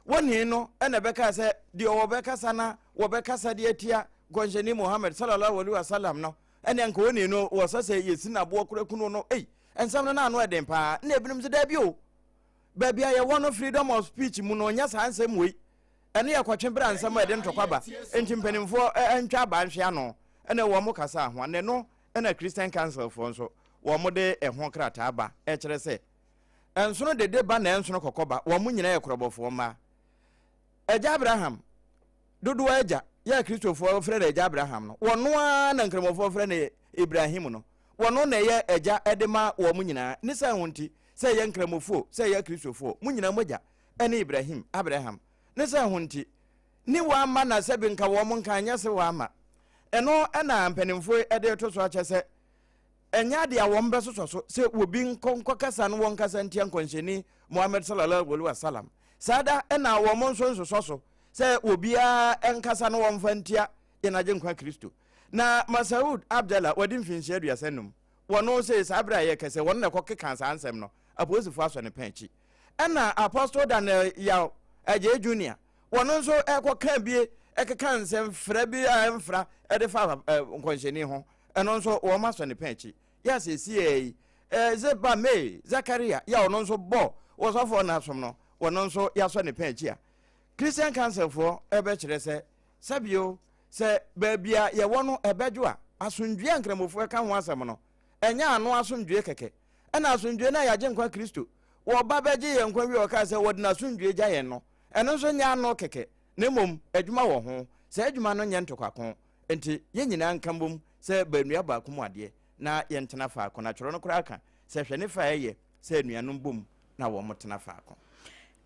Wɔnii no na ɛbɛkaa sɛ deɛ wɔbɛkasa na wɔbɛkasa de atia Nkɔnhyɛni Muhammad sallallahu alaihi wasallam no, ɛnneɛ anka onii no wɔsɛ sɛ yɛsi no aboɔ kora kunu no. Ei, nsɛm no na ano ɛden paa. Na ebinom sɛ daabi o, baabi a yɛwɔ no freedom of speech mu no nyɛ saa nsɛm wei. Ɛno yɛ kɔtwe bra nsɛm a ɛde ntɔkwa ba. Enti mpanimfoɔ ntwa abaa nhwe ano. Ɛna wɔn kasa ho. Na ɛno ɛna Christian Council foɔ nso wɔn de ɛho krataa ba ɛkyerɛ sɛ ɛnsono dede ba na ɛnsono kɔkɔ ba, wɔn nyinaa yɛ korɔbɔfoɔ mma. Agya Abraham, dodoɔ agya, yɛ a Kristofoɔ frɛ no Agya Abraham no, wɔno ara na Nkramofoɔ frɛ no Ibrahim no. Wɔno na ɛyɛ agya de ma wɔn nyinaa. Ne saa ho nti, sɛ ɛyɛ Nkramofoɔ, sɛ ɛyɛ Kristofoɔ, mo nyinaa mo agya ne Ibrahim, Abraham. Ne saa ho nti, ne wɔamma na sɛbi nka wɔn nka anyɛ se wɔamma. Ɛno na mpanimfoɔ de reto so akyɛ sɛ Ɛnyɛ ade a wɔbɛsosɔ so sɛ obi nkɔ nkɔkasa no wɔnkasa ntia Nkɔnhyɛni Muhammad sallallahu alaihi wasallam. Saa da na wɔn nso nsosɔ so sɛ obiara nkasa no wɔmfa ntia yɛn Agyenkwa Kristo. Na Masaud Abdallah wadi mfinhyia 35, wɔno se saa bere a yɛkɛsɛ wɔno na ɛkɔkekaa saa nsɛm no, apolisifoɔ asɔ ne pɛn akyi. Ɛna Apostle Daniel Yaw Adjei Junior, wɔno nso ɛkɔka bie ɛkeka nsɛm fra bi a ɛmfra ɛde fa nkɔnhyɛni ho. Ɛno nso wɔn asɔ ne pɛn akyi. Yɛ a seesei yi, eh, Zeba May Zakaria, yɛ a ɔno nso bɔ wɔsɔfoɔ no asom no, wɔno nso yɛasɔ ne pɛn akyi a, Christian Councilfoɔ ɛbɛkyerɛ sɛ, sɛbio, sɛ baabi a yɛwɔ no ɛbɛdwo a, asomdwoeɛ a Nkramofoɔ ɛka ho asɛm no, ɛnyɛ ano asomdwoeɛ kɛkɛ. Ɛna asomdwoeɛ no a yɛagye nkwa Kristo, wɔba bɛgye yɛn nkwa wie a ɔkaa sɛ wɔde n'asomdwoeɛ gya yɛn no, ɛno nso nyɛ ano kɛkɛ, na mmom adwuma wɔ ho. Saa adwuma no nyɛ ntɔkwako. Enti, yɛn nyinaa nka mbom sɛ baanua baako mu adeɛ na yɛntena faako. Na twerɛ no koraa ka sɛ, Hwɛ ne fɛ a ɛyɛ sɛ anuanom bom na wɔtena faako.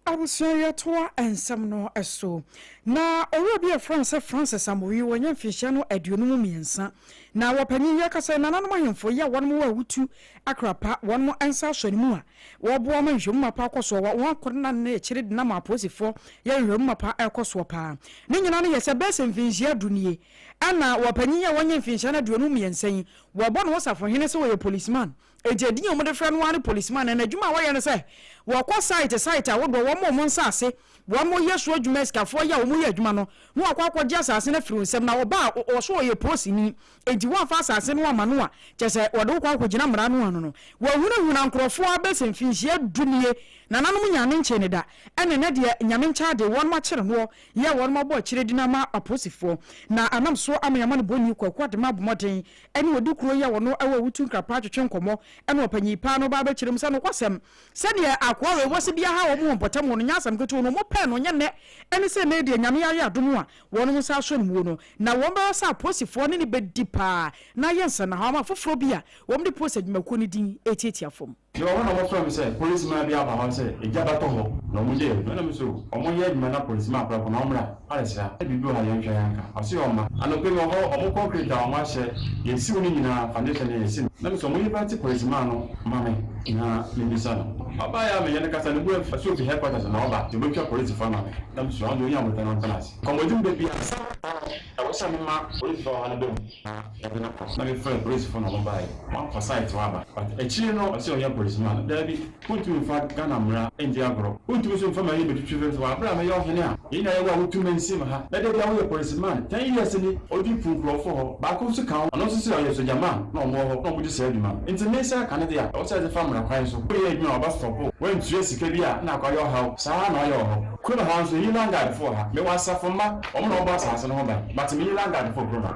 Abusua yɛtoa nsɛm no so. Na owura bi a yɛfrɛ no sɛ Francis Amowi, wanya mfinhyia no 53. Na wɔpanyin yi akasa yi, nananom ahemfo yi a wɔnom wɔ awutu akra pa, wɔnom nsa asɔ ne mu a wɔboa ma nhwehwɛmu mapa kɔ soɔ, wɔn akɔnna ne akyire denam apolisifoɔ yɛ nhwehwɛmu mapa ɛkɔ soɔ paa. Ne nyinaa no yɛ sɛ bɛyɛ sɛ mfinhyia du nie ɛna wɔpanyin yi a wanya mfinhyia no 53 yi, wɔbɔ ne ho safohene sɛ ɔyɛ policeman. Enti edin a wɔde frɛ no ara ne policeman, na n'adwuma a wɔyɛ ne sɛ wɔkɔ site site ahodoɔ, wɔn a wɔn nsaase wɔn yɛ so adwuma, asikafoɔ yɛ a wɔyɛ adwuma no, na wɔakɔ akɔgye asaase no afiri wo nsam, na ɔba a ɔso ɔyɛ polisini, enti woamfa asaase no amma no a, kyerɛ sɛ wɔde wo kɔ akɔgyina mmara no ano no. Wɔahunahuna nkurɔfoɔ ara bɛsɛ mfinhyia du nie, nananom nyaa ne nkyee no da, ɛna ɛnɛ deɛ Nyame nkyɛade wɔnom akyere noɔ, yɛ a wɔnom abɔ akyire de no ama apolisifoɔ, na anam so ama yɛama no bɔni Kwaku Adema abɔ mmɔden ɛne ɔdi kuro yi a ɔno ɛwɔ awutu nkrapaa twetwe nkɔmmɔ ɛna ɔpanyin paa no ba abɛkyerɛ mu sɛ nokwasɛm sɛdeɛ akoa wei wɔse bi aha wɔn wɔ mpɔtam hɔ no nyɛ asɛm ketewa no wɔn pɛɛ no nyɛ nnɛ ɛne sɛ nnɛ deɛ Nyame ayɛ adom a wɔnom nsa asɔ ne muo no na wɔn bɛyɛ sɛ apolisifoɔ ne no bɛdi paa na ayɛ nsɛnahɔ ama afoforɔ bi a wɔn de polisi adwumakuo no din retiatia fam. Mewɔ hɔ na wɔfrɛɛ me sɛ policeman bi aba hɔ sɛ egya bɛtɔ hɔ na wɔyɛ adwuma. Ɛna me so wɔyɛ adwuma na policeman prɛko na ɔmmra abɛsra sɛ biribi wɔ ha yɛnhwɛ yɛnka. Ɔse ɔmma. Anɔpa yi mewɔ hɔ wɔn concrete a wɔahyɛ yɛsiw no nyinaa foundation no yɛsi no. Na me so wɔn invite policeman no ma me na memmisa no. Ɔbaeɛ a meyɛ no kasa no bo afu, ɔse ofi headquarters na ɔba nti ɔbɛtwa polisifo ama me. Na me sua ɔno deɛ ɔnya abotare na ɔntena ase. Nkɔmmɔdi mu da biara ansa na ɛwɔ sɛ mema polisifo a ɔwɔ ha no ba mu na yɛde no kɔ. Na mefrɛɛ polisifo na wɔn baeɛ. Wɔakɔ site hɔ aba but akyire no ɔse ɔnyɛ policeman. Daabi, wontumi mfa Ghana mmara ndi agorɔ. Wontumi nso mfa m'ani bɛtwitwi fam sɛ wɔ aberɛ a meyɛ ɔhene a yɛn nyinaa yɛwɔ a wotu mansin ha na da biara woyɛ policeman. 10 years ni ɔdi pu nkurɔfoɔ hɔ. Baako nso ka ho, ɔno nso sɛ ɔyɛ sogyaman na wɔn wɔ hɔ na wɔdi saa adwuma no. Nti me nsa aka no deɛ a ɛwɔ sɛ yɛde fa mmara kwan so. Woyɛ adwuma a wɔbɛ stop wo. Woantua sika bi a na akɔyɛ ɔhaw. Saa ara na ɔyɛ wɔ hɔ. Kurom ha nso yɛyi landguard foɔ wɔ ha. Mewɔ asafo mma, wɔn na wɔbɔ asase no ho ban. But meyi landguard foɔ kurom ha.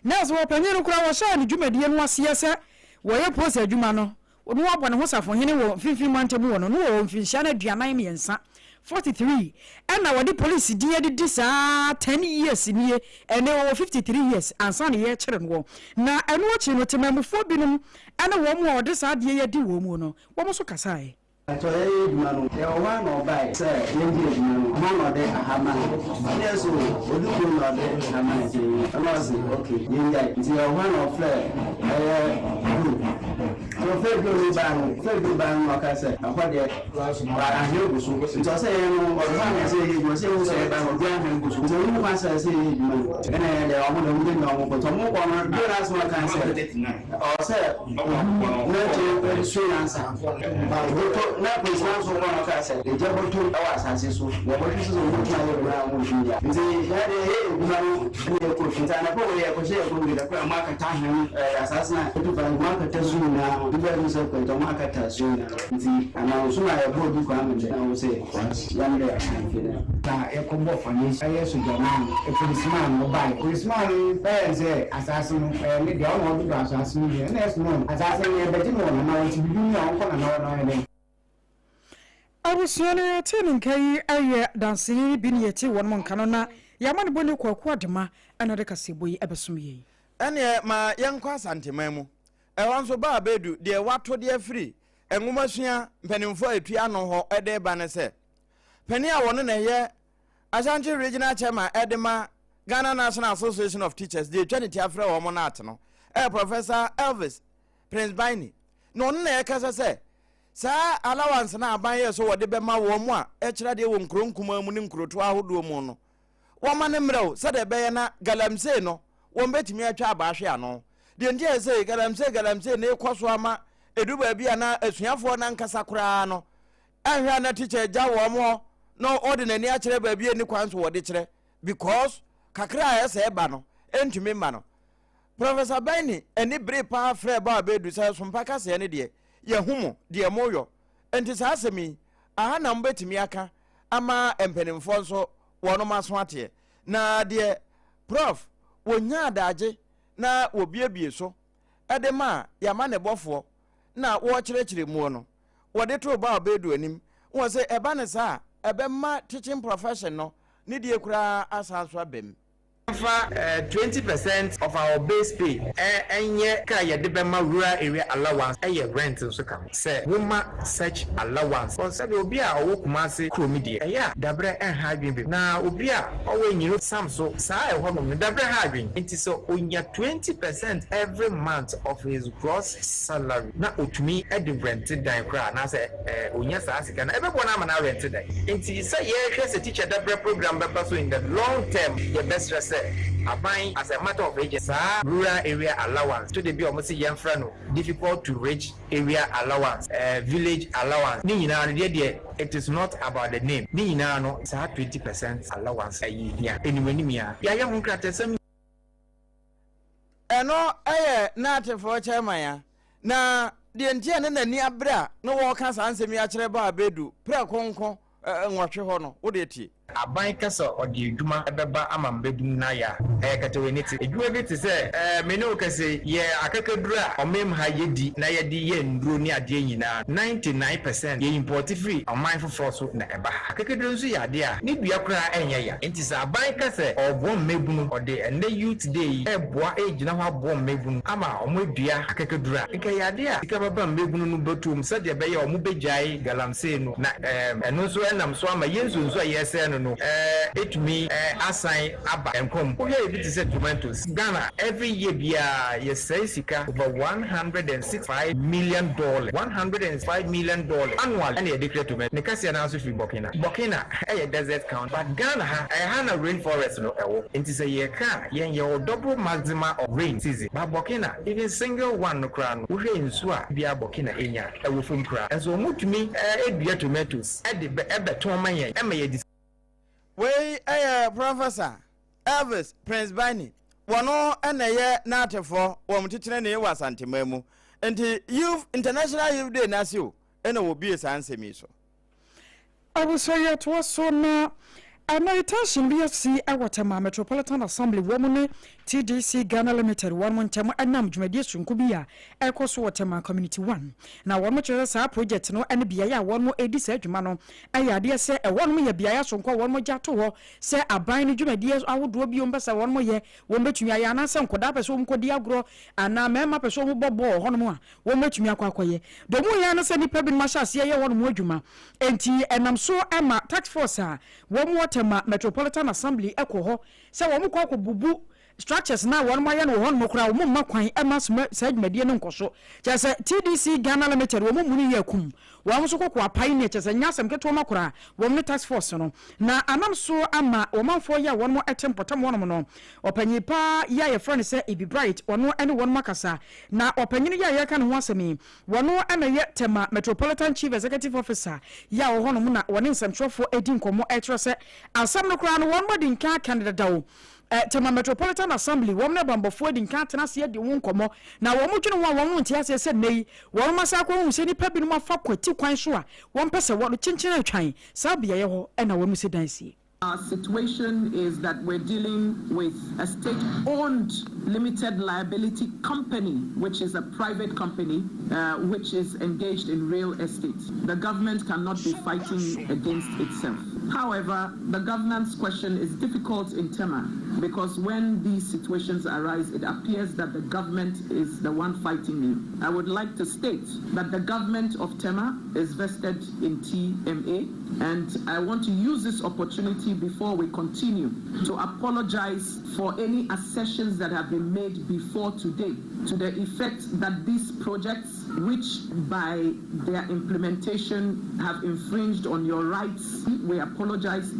Nurse wɔ panyin no koraa wɔhyɛɛ ne dwumadie no aseɛ sɛ wɔyɛ post adwuma no na wabɔ ne ho safohene wɔ mfimfini mantam wɔ no na wɔwɔ mfinhyia no 43, 43 ɛna wɔde polisi din adidi saa 10 years nie. Ɛnɛ wɔwɔ 53 years ansa na yɛrekyere no wɔ na ɛno akyi no temamufoɔ binom ɛne wɔn a wɔde saa adeɛ yi adi wɔn mu no wɔn nso kasaeɛ. Ɛtɔ yɛyɛ adwuma no, yɛwɔ hɔ a na ɔbae sɛ yɛngye adwuma no, hwan na ɔde aha mae? Ɛne yɛ so ɔdi kurom na ɔde ha mae nti ɛna ɔse ok yɛngyae. Nti yɛwɔ hɔ a na ɔfrɛ ɛyɛ Duro. Nti ɔfrɛ Duro no baa no, ɔfrɛ Duro baa no na ɔka sɛ ɛhɔ deɛ ahwea gu so. Nti ɔsɛ yɛn no ɔde hɔ a na ɛsɛ yɛyɛ adwuma, ɔsɛ yɛhu sɛ yɛba no obiara ahwea gu so. Nti ɔno mu kwan sɛ ɛsɛ yɛyɛ adwuma no. Ɛna yɛn deɛ ɔmo deɛ ɔmo gyina ɔmo kɔ. Nti ɔmo kɔ no Duro no asɛm a ɔkae sɛ ɔwɔ sɛ na kyerɛ sua nyansa bɔtɔ na polisi nso kɔ no kaa sɛ egya bɔtɔ wɔ asase so na wɔbɛhwɛ sɛ wɔbɛtumi ayɛ adwuma a wɔn fi ya nti yɛn deɛ yɛyɛ adwuma no ɛna yɛkɔ fi nti anapa wɔ yɛ kɔhyɛ yɛ kɔn bi da kora ɔmo akata ahɛn ɛɛ asase na etu fa ɔmo akata so nyinaa bi bɛyɛ sɛ kɔntɛ ɔmo akata so nyinaa nti ananso na yɛbɔ obi kwan mi dɛ na wɔn sɛ yɛn dɛ ahemfi dɛ. Na yɛkɔbɔ foundation ɛyɛ sogyaman no, policeman no ɔbaeɛ. Policeman no bɛyɛ no sɛ asaase no ɛyɛ ne dea, ɔna ɔdodɔ asaase no nyinaa. Ɛna ɛso no asaase no yɛbɛgye no wɔ Nana hɔ nti biribi ni a ɔnkɔ Nana hɔ na ɔnyɛ dɛn. Abusua no yɛtee ne nka yi yɛ danseni no bi ne yɛtee wɔnom nka no na yɛama ne bɔne Kwaku Adema na ɔde kaseɛbɔ yi ɛbɛsom yɛn. Ɛneɛ ma yɛnkɔ Asanteman mu. Ɛhɔ nso Baa Bɛdu deɛ wato de afiri nwomasua mpanimfoɔ a ɛtua ano hɔ de reba ne sɛ, panin a wɔno na ɛyɛ Ashanti Regional Chairman de ma Ghana National Association of Teachers deɛ ɛtwa ne ti afrɛ wɔn no ate no ɛyɛ Professor Elvis Prince Baini na ɔno na ɛkasa sɛ saa allowance no aban yɛ so wɔde bɛma wɔn a ɛkyerɛ adeɛ wɔ nkuro nkumaa mu ne nkurotoɔ ahodoɔ mu no wɔma no mmerɛw sɛdeɛ ɛbɛyɛ na galamsey no wɔbɛtumi atwa aba ahwe ano. Deɛ nti a ɛsɛ galamsey galamsey no rekɔ so ama ɛdu baabi a na asuafoɔ no ankasa koraa no ɛnhwɛ a na tikya agya wɔn hɔ na ɔde n'ani akyerɛ baabi a ɛni kwan so wɔde kyerɛ because kakra a ɛsɛ ɛba no ɛntumi mma no. Professor Benny ani bere paa frɛ ba a bɛdu sɛ sompa kaseɛ no deɛ yɛhu mo deɛ moyɔ nti saa asɛm yi aha na mobɛtumi aka ama mpanimfoɔ nso wɔnom aso ateɛ. Na deɛ Prof. Wɔnya adagye na wɔbiebie so de ma y'amanebɔfoɔ na wɔrekyerɛkyerɛ muo no, wɔde too Bao Bedu anim wɔ sɛ ɛba no saa a, ɛbɛma teaching profession no ne die koraa asan so aba mu. Yɛmfa 20% of our base pay nyɛ ka a yɛde bɛma rural area allowance, ɛyɛ rent nso ka ho. Sɛ woma such allowance, cause sɛdeɛ obi a ɔwɔ Kumasi kurom deɛ, ɛyɛ a dabrɛ nha adwene bebree, na obi a ɔwɔ Enyiro Sam so saa ɛhɔ nom no dabrɛ ha adwene. Nti sɛ onya 20% every month of his gross salary na otumi de rente dan koraa anaasɛ onya saa sika no a, ɛbɛboa no ama no arente dan. Nti sɛ yɛhwɛ sɛ teacher dabrɛ program bɛba so in the long term, yɛbɛsrɛ sɛ aban as a matter of urgency saa rural area allowance to de bi a wɔse yɛmfrɛ no difficult to reach area allowance, village allowance, ne nyinaa no deɛ deɛ it is not about the name, ne nyinaa no saa 20% allowance ɛyi hia anim anim yi ara yɛayɛ ho nkratasɛm. Ɛno yɛ Naatefoɔ chairman a, na deɛ nti a na n'ani abere a na wɔreka saa nsɛm yi akyerɛ Baa Bedu prɛko nko nwɔtwe hɔ no, wo deɛ tie. Aban ka sɛ ɔde adwuma bɛba ama mmabunu no ayɛ a, ɛyɛ katawaniti. Adwuma bi te sɛ me ne wo kasa yi, yɛ akakaduro a ɔmam ha yɛdi na yɛde yɛ nnuro ne adeɛ nyinaa, 99% yɛ impɔɔte firi ɔman foforɔ so na ɛba ha. Akakaduro nso yɛ adeɛ a ne dua koraa nyɛ ya. Enti sɛ aban ka sɛ ɔreboa mmabunu, ɔde ɛnnɛ Youth Day yi reboa regyina hɔ aboa mmabunu ama wɔadua akakaduro a, nka ɛyɛ adeɛ a sika bɛba mmabunu no bɔtoɔ mu sɛdeɛ ɛbɛyɛ a wɔbɛgyae galamsey no na ɛno nso nam so ama yɛn nsuonsuo a yɛresɛe no. no no ɛtumi asan aba nkwa mu. Wohwɛ ebi te sɛ tomatoes, Ghana every year biara yɛsɛe sika over $165 million, $105 million annually ɛna yɛde kra tomato. Ne kɛseɛ no ara nso firi Burkina. Burkina ɛyɛ desert country but Ghana ha, ɛha na rain forest no ɛwɔ. Nti sɛ yɛka a, yɛn yɛwɔ double maxima of rain season but Burkina even single one no koraa no, wohwɛ nsuo a biara Burkina nya a, ɛwɔ fam koraa. Nso wɔtumi dua tomatoes de bɛtɔn ma yɛn ma yɛde. Wei yɛ Professor Elvis Prince Biney. Wɔno na ɛyɛ n'atefoɔ, wɔn titenani wɔ Asanteman mu. Nti Youth International Youth Day no ase o, ɛna wɔbue saa nsɛm yi so. Abusua yi atoa so na ɛnɛ yi tension bi asi wɔ Tema Metropolitan Assembly wɔn ne TDC Ghana Limited wɔn ntɛm ɛnam dwumadie soronko bi a ɛrekɔ so wɔ Tema Community One. Na wɔn kyerɛ sɛ saa project no ne beaeɛ a wɔn redi saa dwuma no yɛ adeɛ sɛ ɛhɔnom yɛ beaeɛ soronko a wɔn gya to hɔ sɛ aban no dwumadie ahodoɔ bi wɔn pɛ sɛ wɔn yɛ wɔn bɛtumi ayɛ anaasɛ nkwadaa pɛ sɛ wɔn kɔdi agorɔ anaa mmarima pɛ sɛ wɔn bɔ bɔɔl hɔnom a wɔbɛtumi akɔ akɔyɛ. Deɛ wɔyɛ ara ne sɛ nnipa binom ahyɛ aseɛ yɛ hɔnom adwuma. Enti ɛnam so ma task force a wɔwɔ Tema Metropolitan Assembly kɔ hɔ sɛ wɔkɔ akɔbubu structures no a wɔayɛ no wɔ hɔnom koraa, wɔmma kwan mma saa dwumadie no nkɔ so. Kyerɛ sɛ TDC Ghana Limited wɔn mu no yɛ akum wɔn nso kɔkɔ apae neɛ kyerɛ sɛ nyɛ asɛm ketewa ma koraa wɔn ne task force no. Na anam so ama ɔmanfoɔ yi a wɔn te mpɔtam hɔnom no, ɔpanyin paa yi a yɛfrɛ no sɛ Ibi Bright, ɔno ne wɔn akasa. Na ɔpanyin yi a yɛreka ne ho asɛm yi, ɔno na ɛyɛ Tema Metropolitan Chief Executive Officer yi a ɔwɔ hɔnom na wɔne nsɛmtwerɛfoɔ redi nkɔmmɔ rekyerɛ sɛ asɛm no koraa no wɔn adi nkan aka no dada o. Tema Metropolitan Assembly, wɔn ne abanbɔfoɔ adi nkan atena ase adi ho nkɔmmɔ na wɔn dwene ho a wɔn nte aseɛ sɛ nnɛ yi wɔn asan akɔhu sɛ nnipa binom afa kwati kwan so a wɔmpɛ sɛ wɔn kyenkyen atwan saa beaeɛ hɔ na wɔn si dan sie. Our situation is that we're dealing with a state-owned limited liability company, which is a private company, uh, which is engaged in real estate. The government cannot be fighting against itself. However, the governance question is difficult in Tema because when these situations arise, it appears that the government is the one fighting you. I would like to state that the government of Tema is vested in TMA, and I want to use this opportunity before we continue to apologize for any assertions that have been made before today to the effect that these projects, which by their implementation have infringed on your rights, we apologize.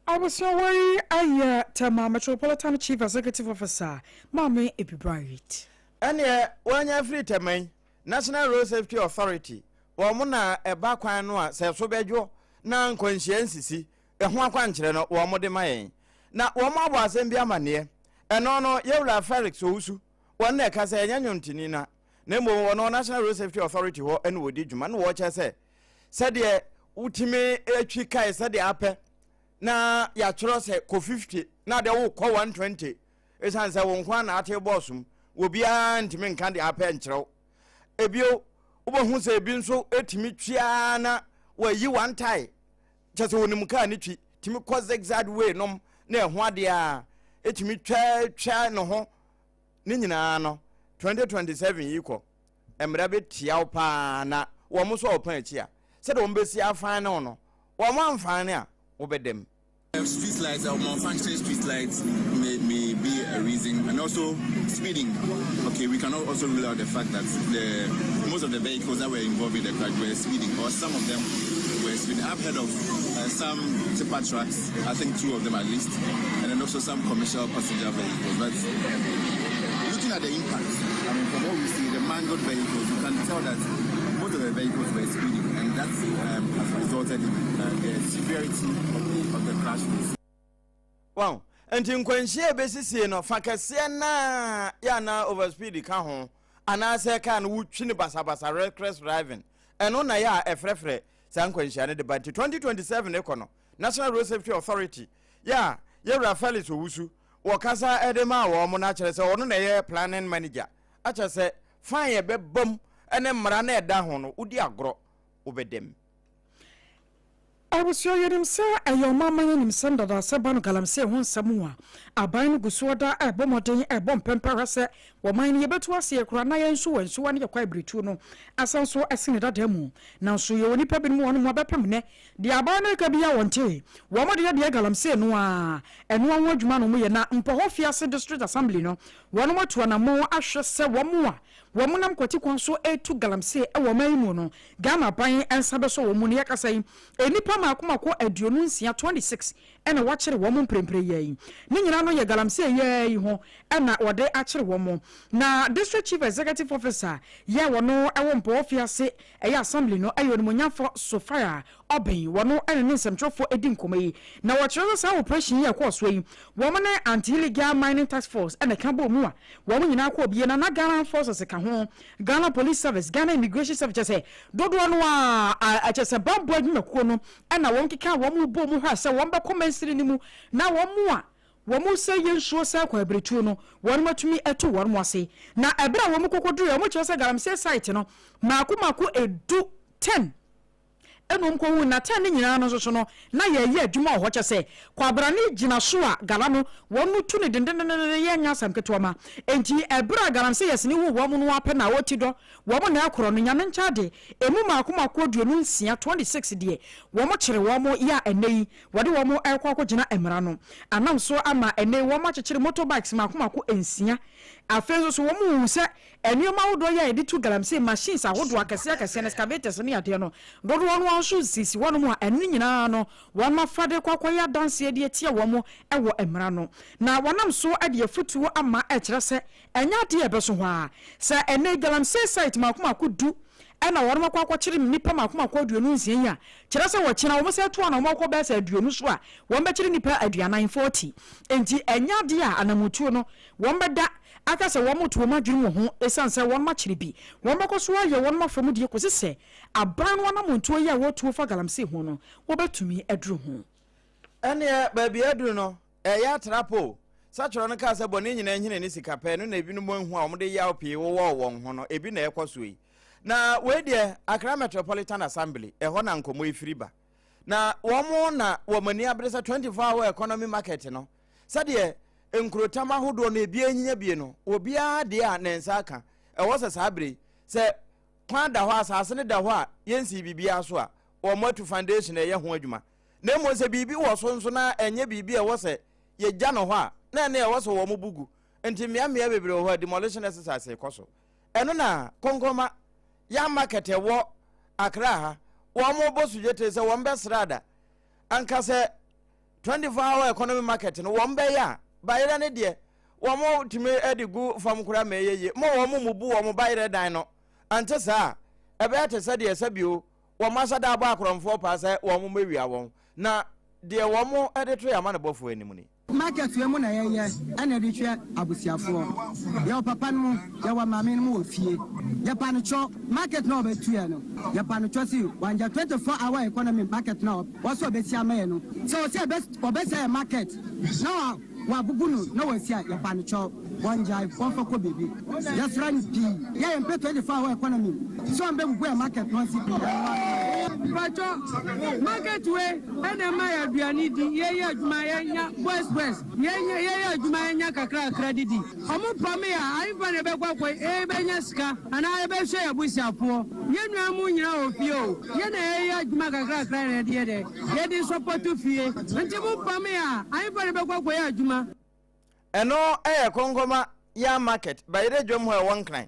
Abusua wei ayɛ Tema Metropolitan Chief Executive Officer Maame Ebi Bright. Ɛneɛ wanya afiri Tema yi, National Road Safety Authority, wɔn na ɛba kwan no a sɛ so bɛdwo na nkwanhyia nsisi, ɛho akwankyerɛ no wɔn de ma yɛn. Na wɔn abɔ asɛm bi amanneɛ. Ɛno no, Yɛwura Felix Owusu, wɔn na ɛka sɛ ɛnyɛ nnwontoni na, na mmom wɔn National Road Safety Authority hɔ na wɔdi dwuma na wɔkyerɛ sɛ sɛdeɛ wotumi twi kae sɛdeɛ apɛ na yɛatwerɛ sɛ kɔ 50 na adeɛ wokɔ 120 ɛsiane sɛ wo nko a na ate bɔɔso mu obiara ntumi nka deɛ apɛ nkyerɛ wo. Ebio wobɛhu sɛ ebi nso tumi twi ara na wayi one tie kyɛ sɛ wɔnim kaa ne twi tumi kɔ zigzag way nom na ɛho adeɛ a ɛtumi twa twa ne ho ne nyinaa no 2027 yi kɔ mmara bɛtia wo paa na wɔn nso a wɔpɔn akyi a sɛdeɛ wɔn bɛsi afan ne wo no wɔn amfan ne a wobɛdam. Street lights or malfunctioning street lights may be a reason, and also speeding. Okay, we cannot also rule out the fact that the most of the vehicles that were involved in the crash were speeding, or some of them were speeding. I've heard of some tipper trucks, I think two of them at least, and then also some commercial passenger vehicles. But looking at the impact, I mean, from what we see, the mangled vehicles, you can tell that most of the vehicles were speeding, and that has resulted in the severity of the crash. Wow. Nti nkwanhyia a ɛbɛsisie no fa kɛseɛ naa yɛ anaa overspeed ka ho anaasɛ kaa no wotwi no basabasa, reckless driving, ɛno na yɛ a ɛfrɛfrɛ saa nkwanhyia no de ba. Nti 2027 rekɔ no, National Road Safety Authority yɛ a yɛwura Felix Owusu wɔkasa de maa wɔn no akyerɛ sɛ ɔno na ɛyɛ planning manager, akyerɛ sɛ fine ɛbɛbam ne mmara na ɛda ho no wodi agorɔ wobɛdam. Abusua yɛnim sɛ ɛyɛ ɔmanman animsɛm dada sɛ ba no galamsey ho nsɛm a aban no gu so da ɛrebɔ mmɔden ɛrebɔ mpɛmpɛ hwɛ sɛ wɔman no yɛbɛtu aseɛ koraa na yɛn nso wɔ nsuwa ne yɛ kwaebiretuo no asan so asi ne dada mu. Nanso yɛwɔ nnipa binom wɔn mu abɛpem nnɛ deɛ aban no reka biara wɔnte. Wɔn deɛ deɛ galamsey no ara ɛnoa ho adwuma na wɔyɛ na Mpɔhɔ Fiase District Assembly no wɔn atu anammɔn ahwɛ sɛ wɔn a wɔn nam kwati kwan so retu galamsey wɔ ɔman yi mu no Ghana aban nsa bɛsɔ wɔn mu no yɛkasa yi nnipa mmaako mmaako 26, 26, na wɔakyere wɔn mprempren yi ara yi. Ne nyinaa no yɛ galamsey yi ara yi ho na wɔde akyere wɔn. Na District Chief Executive Officer yi a wɔno wɔ Mpɔwɔ Fiase ɛyɛ Assembly no yɛ Onimuonyamfo Sophia Obeng, wɔno ne ne nsɛmtwerɛfoɔ di nkɔmmɔ yi. Na wɔkyerɛ sɛ saa operation yi a ɛkɔɔ soɔ yi, wɔn ne Anti-Illegal Mining Task Force na ɛka bɔɔ mu a wɔn nyinaa kɔɔ bie na na Ghana Armed Forces ka ho, Ghana Police Service, Ghana Immigration Service, kyerɛ sɛ dodoɔ no ara kyerɛ sɛ bammɔ adwumakuo no na wɔn kekaa wɔn bɔɔ mu hwɛɛ sɛ wɔn bɛkɔ mansini no mu na wɔn a wɔn sɛ yɛ nsuo sɛ kwaebiretuo no wɔn atumi atu wɔn ase. Na ɛberɛ a wɔn kɔkɔduruiɛ wɔn kyerɛ sɛ galamsey site no mmaako mmaako edu, 10, ɛna wɔn kɔhuu na 10 no nyinaa no nso so no na yɛreyɛ adwuma wɔ hɔ kyɛ sɛ kwabrane gyina so a gala no wɔn no tu no dendendenden yɛ nyɛ asɛm ketewa ma enti ɛberɛ a galamsey yɛsene huu wɔn no ara pɛ na wɔti dɔ wɔn na ɛkorɔ no Nyame nkyɛ ade ɛmu mmaako mmaako 26, 26 deɛ wɔn kyere wɔn yɛ a ɛnɛ yi wɔde wɔn rekɔ akɔgyina mmara no anam so ama ɛnɛ yi wɔn akyekyere motorbikes mmaako mmaako nsia. Afei nso so wɔn hu sɛ nneɛma ahodoɔ yi a yɛde tu galamsey machines ahodoɔ akɛseɛ akɛseɛ no excavators ne adeɛ no dodoɔ no ara nso sisi hɔnom a ɛno nyinaa no wɔn afa de kɔ akɔyɛ adanseɛ de atia wɔn wɔ mmara no na wɔnam so de afutuo ama ɛkyerɛ sɛ ɛnyɛ adeɛ a ɛbɛso hɔ ara sɛ ɛnɛ galamsey site mako mako du ɛna wɔn akɔ akɔkyere nnipa mako mako 26 yi a kyerɛ sɛ wɔkyena wɔn sɛ to a na wɔn akɔ bɛyɛ sɛ 20 so a wɔn bɛkyere nnipa 40, 40. Enti ɛnyɛ adeɛ a anamotuo no Wɔbɛda aka sɛ wɔreto wɔn adwene wɔ ho esiane sɛ wɔakyere bi. Wɔbɛkɔ so ayɛ wɔn afamudeɛ kɔsi sɛ aban no anammɔntuo yi a wɔretuo fa galamsey ho no, wɔbɛtumi aduru ho. Ɛnneɛ, baabi a aduru no, ɛreyɛ atra po. Sɛ twerɛ no kaa sɛ bɔne nyinaa nhini ne sika pɛ, ɛno na ebinom anhu a wɔde yaw pii wowɔɔ wɔn ho no, ebi na ɛrekɔ soɔ yi. Na wei deɛ, Accra Metropolitan Assembly, ɛhɔ na nkɔmmɔ yi firi ba. Na wɔn na wɔn ani abere sɛ 24 hour economy market no, Sɛdeɛ nkurotam ahodoɔ no ebi anyinya bie no, obiara deɛ a ne nsa aka. Ɛwɔ sɛ saa berɛ yi, sɛ kwan da hɔ, asase no da hɔ a yɛnsii biribiara so a, wɔatu foundation a ɛyɛ ho adwuma. Na mmom sɛ biribi wɔ so nso na ɛnyɛ biribi a ɛwɔ sɛ yɛgya no hɔ a, na ɛne ɛwɔ sɛ wɔbu gu. Nti mmeammea bebree wɔ hɔ a demolition exercise rekɔ so. Ɛno na Konkonma, Yam Market ɛwɔ Accra ha, wɔbɔ so dwetire sɛ wɔbɛsra da. Anka sɛ 24 hour economy market no wɔn bɛyɛ a, bayerɛ no deɛ wɔn tumi de gu fam koraa ma ɛyɛ yie. Mo wɔn mu bu wɔn bayerɛ dan no, ante saa a, ɛbɛyɛ te sɛ deɛ sɛbio wɔn ahyɛ da abɔ akorɔmfoɔ paa sɛ wɔn mmɛwia wɔn. Na deɛ wɔn de to yɛn amanebɔfoɔ anim ni. Market wei mu na yɛyɛ ɛna ɛde hwɛ abusuafoɔ. Yɛwɔ papa no mu, yɛwɔ maame no mu wɔ fie. Yɛpa no kyɛw, market no a ɔbɛtu yɛ no, yɛpa no kyɛw se wangya 24 hour economy market no a ɔse ɔbɛsi ama yɛ no. Sɛ ɔse ɔbɛsɛe yɛ market na wabubu no na wasi a, yɛpa no kyɛw, wɔngyae, wɔmfa kɔ baabi. Yɛsrɛ no pii, yɛ yɛmpɛ 24 hour economy sɛ ɔmbɛbubu yɛ market no ɔnsi pii. Mpakyɛ, market wei ɛna ɛma yɛ aduane di, yɛyɛ adwuma yɛnya boys boys, yɛnya yɛyɛ adwuma yɛnya kakra kakra didi. Ɔmo pam yɛ a, ahefa na yɛbɛkɔ akɔ yɛbɛnya sika anaa yɛbɛhwɛ yɛ abusuafoɔ. Yɛn nua mo nyinaa wɔ fie o, yɛn na yɛyɛ adwuma kakra kakra na yɛde yɛ dɛ, yɛde sɔpɔto fie. Nti mo pam yɛ a, ahefa na yɛbɛkɔ akɔyɛ adwuma. Ɛno yɛ Konkoma Yam Market, Bayerɛ dwam hɔ a ɛwɔ Nkran.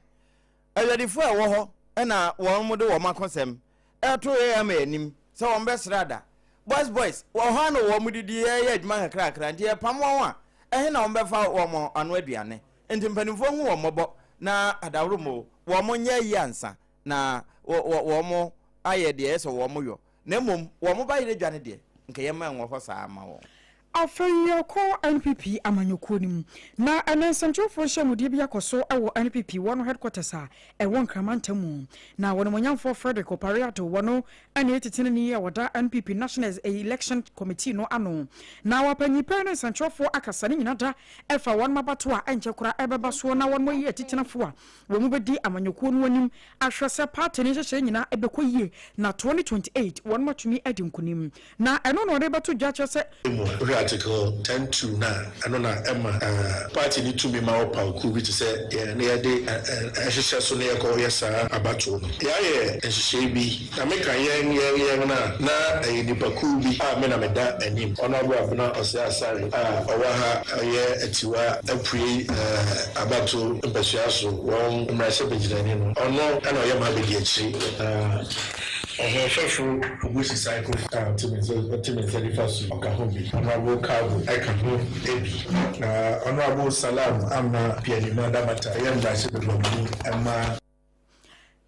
Adwadifoɔ a ɛwɔ hɔ na wɔn de wɔn akosɛm reto AMA anim sɛ wɔn bɛsrɛ ada. Boys boys, wɔ hɔ a na wɔn didi yɛ adwuma nkakrakra nti yɛpam wɔn a, ɛhe na wɔn bɛfa wɔn ano aduane? Nti mpanimfoɔ hu wɔn mmɔbɔ na adaworo wɔn nyɛ ayi ansa na wɔn ayɛ deɛ ɛyɛ sɛ wɔn yɔ. Na mmom wɔn bayerɛ dwa no deɛ, nka yɛmma ɛnwɔ hɔ saa mma wɔn. Afei yɛkɔ NPP amanyɔkuo no mu. Na ɛnɛ nsɛmtwerɛfoɔ nhyiamudeɛ bi akɔ so wɔ NPP wɔn headquarters a ɛwɔ Nkran mantam mu. Na wɔnimonyamfoɔ Frederick Opare Addo wɔno na ɛyɛ titenani a ɔda NPP National Election Committee no ano. Na wapanyin pɛɛ ne nsɛntwerɛfoɔ akasa ne nyina da ɛfa wɔn abatoɔ a ɛnkyɛ koraa ɛbɛba soɔ na wɔn ayi atitenafoɔ a wɔn bɛdi amanyɔkuo no anim ahwɛ sɛ party no nhyehyɛɛ nyinaa ɛbɛkɔ yie na 2028 wɔn atumi adi nkunim. Na ɛno na ɔde rebɛto dwa kyerɛ sɛ. Mu a, wohwɛ Article ten two no a, ɛno na ɛma party no tumi ma wɔpaw kuw bi te sɛ yɛn na yɛde hyehyɛ so na yɛkɔyɛ saa abatow no. Yɛayɛ nhyehyɛe bi, na meka yɛn, yɛn, yɛn no a, na ɛyɛ nnipakuw bi a me na meda anim, Honourable Abena Osei Asare a ɔwɔ ha, ɔyɛ Atiwa Apuei abatow mpasua so wɔn mmarahyɛbagyinani no, ɔno na ɔyɛ m'abadiakyiri, na Ɔhoɔfɛfo Obusi Saiko a ɔte me nsa ɔte me nsa nifa so yi, ɔka ho bi. Honourable Kago ka ho bi. Na Honourable Salam Ama Pianima Damata yɛ mmarahyɛbaguamuni ma.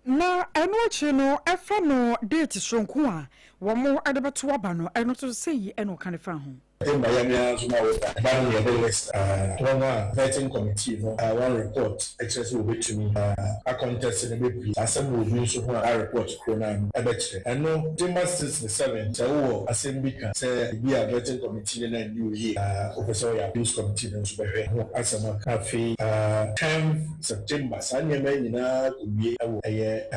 Na ɛno akyi no, ɛfa no date soronko a wɔde bɛto aba no, ɛno nso sei na ɔka de faa ho. Mma yɛn ara nso ma wɔba. Ɛba no na yɛde list a wɔn a vetting committee no wɔn report kyerɛ sɛ wɔbɛtumi a contest no bɛpue. Sɛ asɛm wɔ obi nso ho a, saa report koro no ara no bɛkyerɛ. Ɛno de ma 6 ne 7, sɛ wowɔ asɛm bi ka sɛ ebia vetting committee no na anni wo yie a wopɛ sɛ woyɛ appeals committee no nso bɛhwɛ ho asɛm aka. Afei 10th September saa nneɛma yi nyinaa kɔwie wɔ ɛyɛ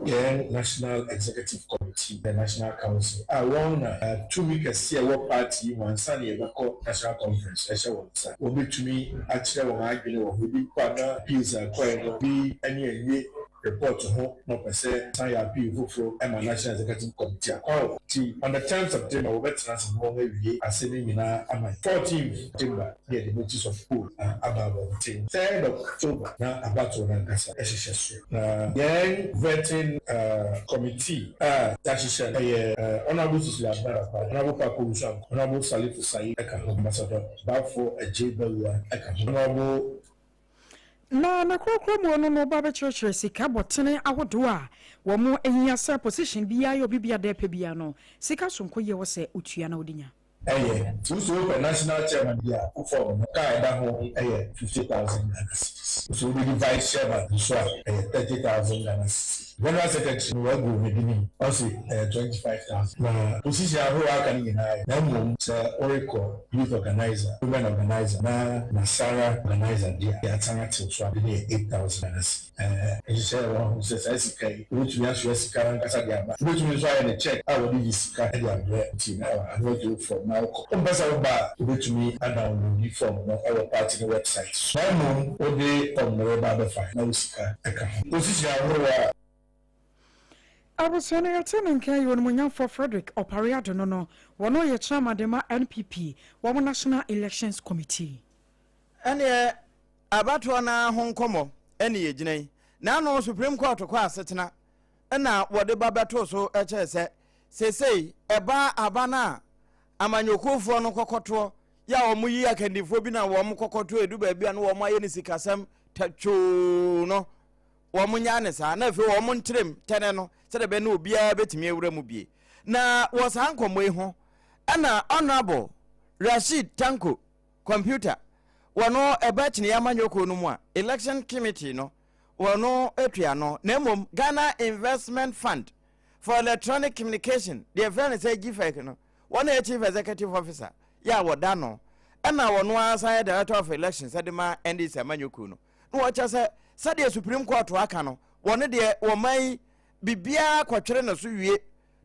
yɛn National Executive Committee. The National Council a wɔn na tumi kɛse a ɛwɔ party yi mu ansa na yɛbɛkɔ National Conference no hyɛ wɔn nsa. Wɔbɛtumi akyerɛ wɔn adwene wɔ ho. Ebi mpo a na appeals a ɛkɔeɛ no bi ani annye report ho na wɔpɛ sɛ wɔsan yɛ appeal foforo ma National Executive Committee a kwan wɔ hɔ. Nti on the tenth September wɔbɛtena ase na wɔawie asɛm yi nyinaa ama yɛn. Fourteenth September na yɛde notice of poll aba abɔnten. Third October na abatoɔ no ankasa hyehyɛ so. Na yɛn vetting committee a yɛahyehyɛ no yɛ Honourable Cecilia Abena Dapaah, Honourable Paco Owusu-Anko, Honourable Salifu Saeed ka ho, Ambassador Baffour Adjei Bawuah ka ho, Honourable. Na ne korokoro mu no na ɔba bɛkyerɛkyerɛ sika bɔtene ahodoɔ a wɔn hia sɛ position biara yɛ obi bia dɛ pɛ biara no sika sonko yɛ wɔ sɛ otua na ɔde nya. Ɛyɛ. Nti wo sɛ wopɛ national chairman bi a, wo form no, ka a ɛda ho yɛ 50,000 Ghana cedis. Wo sɛ wobɛdi vice chairman nso a, ɛyɛ 30,000 Ghana cedis. General secretary no wɔagu ne din mu, ɔse ɛyɛ 25,000. Na position ahorow a aka no nyinaa yɛ. Na mmom sɛ worekɔ youth organiser, women organiser na Nasara organiser deɛ a, yɛasan atew so ade no yɛ 8,000 Ghana cedis. Nhyehyɛe a ɛwɔ ho sɛ saa sika yi, wobetumi asoa sika no ankasa de aba. Wobetumi nso ayɛ no check a wɔde yi sika de abrɛ team no a ano agye wo form na wokɔ. Wompɛ sɛ woba a, wobetumi adownloadi form no wɔ party no website so. Na mmom wode form no reba abɛfa na wo sika ka ho. Position ahorow a. Abusua no yɛte ne nka yi Onimuonyamfoɔ Frederick Opare Addo no no, wɔno yɛ Chairman de ma NPP wɔn National Elections Committee. Ɛneɛ Abatoɔ no ara ho nkɔmmɔ ne yɛgyina yi. N'ano Supreme Court kɔ asetena na wɔde ba bɛtoo so kyerɛ sɛ seesei ɛba aba no a amanyɔkuofoɔ no kɔkɔtoɔ yɛ a wɔyi akandifoɔ bi na wɔn kɔkɔtoɔ ɛdu baabi a na wɔn ayɛ no sikasɛm tatwoo no wɔn nyaa ne saa na afei wɔn nkyerɛm tɛnɛ no sɛdeɛ ɛbɛyɛ na obiara bɛtumi awura mu bie. Na wɔ saa nkɔmmɔ yi ho ɛna Honourable Rasheed Tanko Computer wɔno ɛba kyiniiɛ amanyɔkuo no mu a, Election Committee no wɔno tua ano, na mmom Ghana Investment Fund for Electronic Communication, deɛ yɛfrɛ no sɛ GIFEC no, wɔn na yɛ Chief Executive Officer yɛ a wɔda no, ɛna wɔno ara san yɛ Director of Elections de ma NDC amanyɔkuo no, na wɔkyɛ sɛ sɛdeɛ Supreme Court aka no, wɔno deɛ wɔman yi biribiara kɔtwere no so wie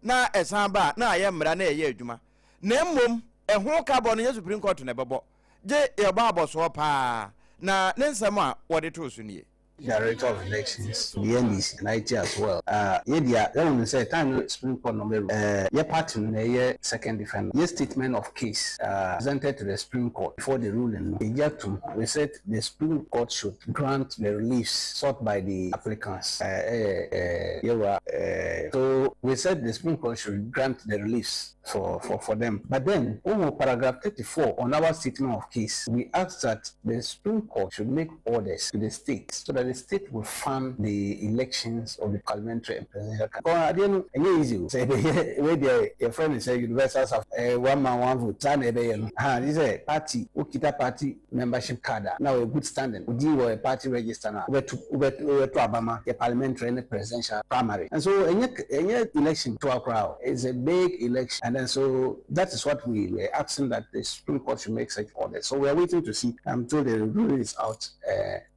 na ɛsan ba a na ayɛ mmara na ɛyɛ adwuma. Na mmom ɛho ka bɔ no nyɛ Supreme Court na ɛbɛbɔ, gye yɛbɔ abɔsoɔ paa, na ne nsɛm a wɔde too so nie. Director of Elections, the NDC and IT as well ah yɛ deɛ yɛ hu sɛ time no Supreme Court no bɛ eh yɛ party no na ɛyɛ second defendant yɛ statement of case ah presented to the Supreme Court before the ruling no yɛ gye atum we said the Supreme Court should grant the reliefs sought by the applicants eh ɛyɛ eh yɛwura eh so we said the Supreme Court should grant the reliefs for for for them but then wohu paragraph 34 on our statement of case we ask that the Supreme Court should make orders to the state so that that the state will fund the elections of the parliamentary and presidential candidates. Adeɛ no ɛnyɛ easy o. Sɛ ɛbɛyɛ wei deɛ yɛfrɛ no sɛ universal suffrage, ɛɛ one man one vote saa na ɛbɛyɛ no. Ha gye sɛ party wokita party membership card a na ɔyɛ good standing, wo din wɔ party register no a wobɛto wobɛto wobɛto aba ma yɛ parliamentary ne presidential primary. And so ɛnyɛ ɛnyɛ election ketewa koraa o, it's a big election and then so that is what we were asking that the Supreme Court should make such orders. So we are waiting to see. I'm told the ruling is out.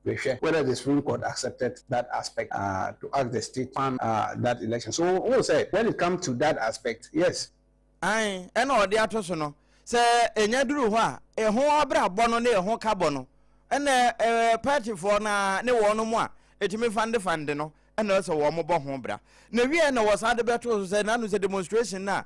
Mehwɛ whether the Supreme Court accepted that aspect to ask the state fund that election. So wohu sɛ when it comes to that aspect, yes. Ae, ɛna ɔde ato so no, sɛ ɛnya duru hɔ a, ɛho abrabɔ no ne ɛho kabɔ no, ɛna ɛɛ partyfoɔ no ara ne wɔn mo a ɛtumi fande fande no ɛna ɛsɛ wɔn bɔ ho bra. Na wieɛ na wɔsan de bɛto so sɛ n'ano sɛ demonstration no a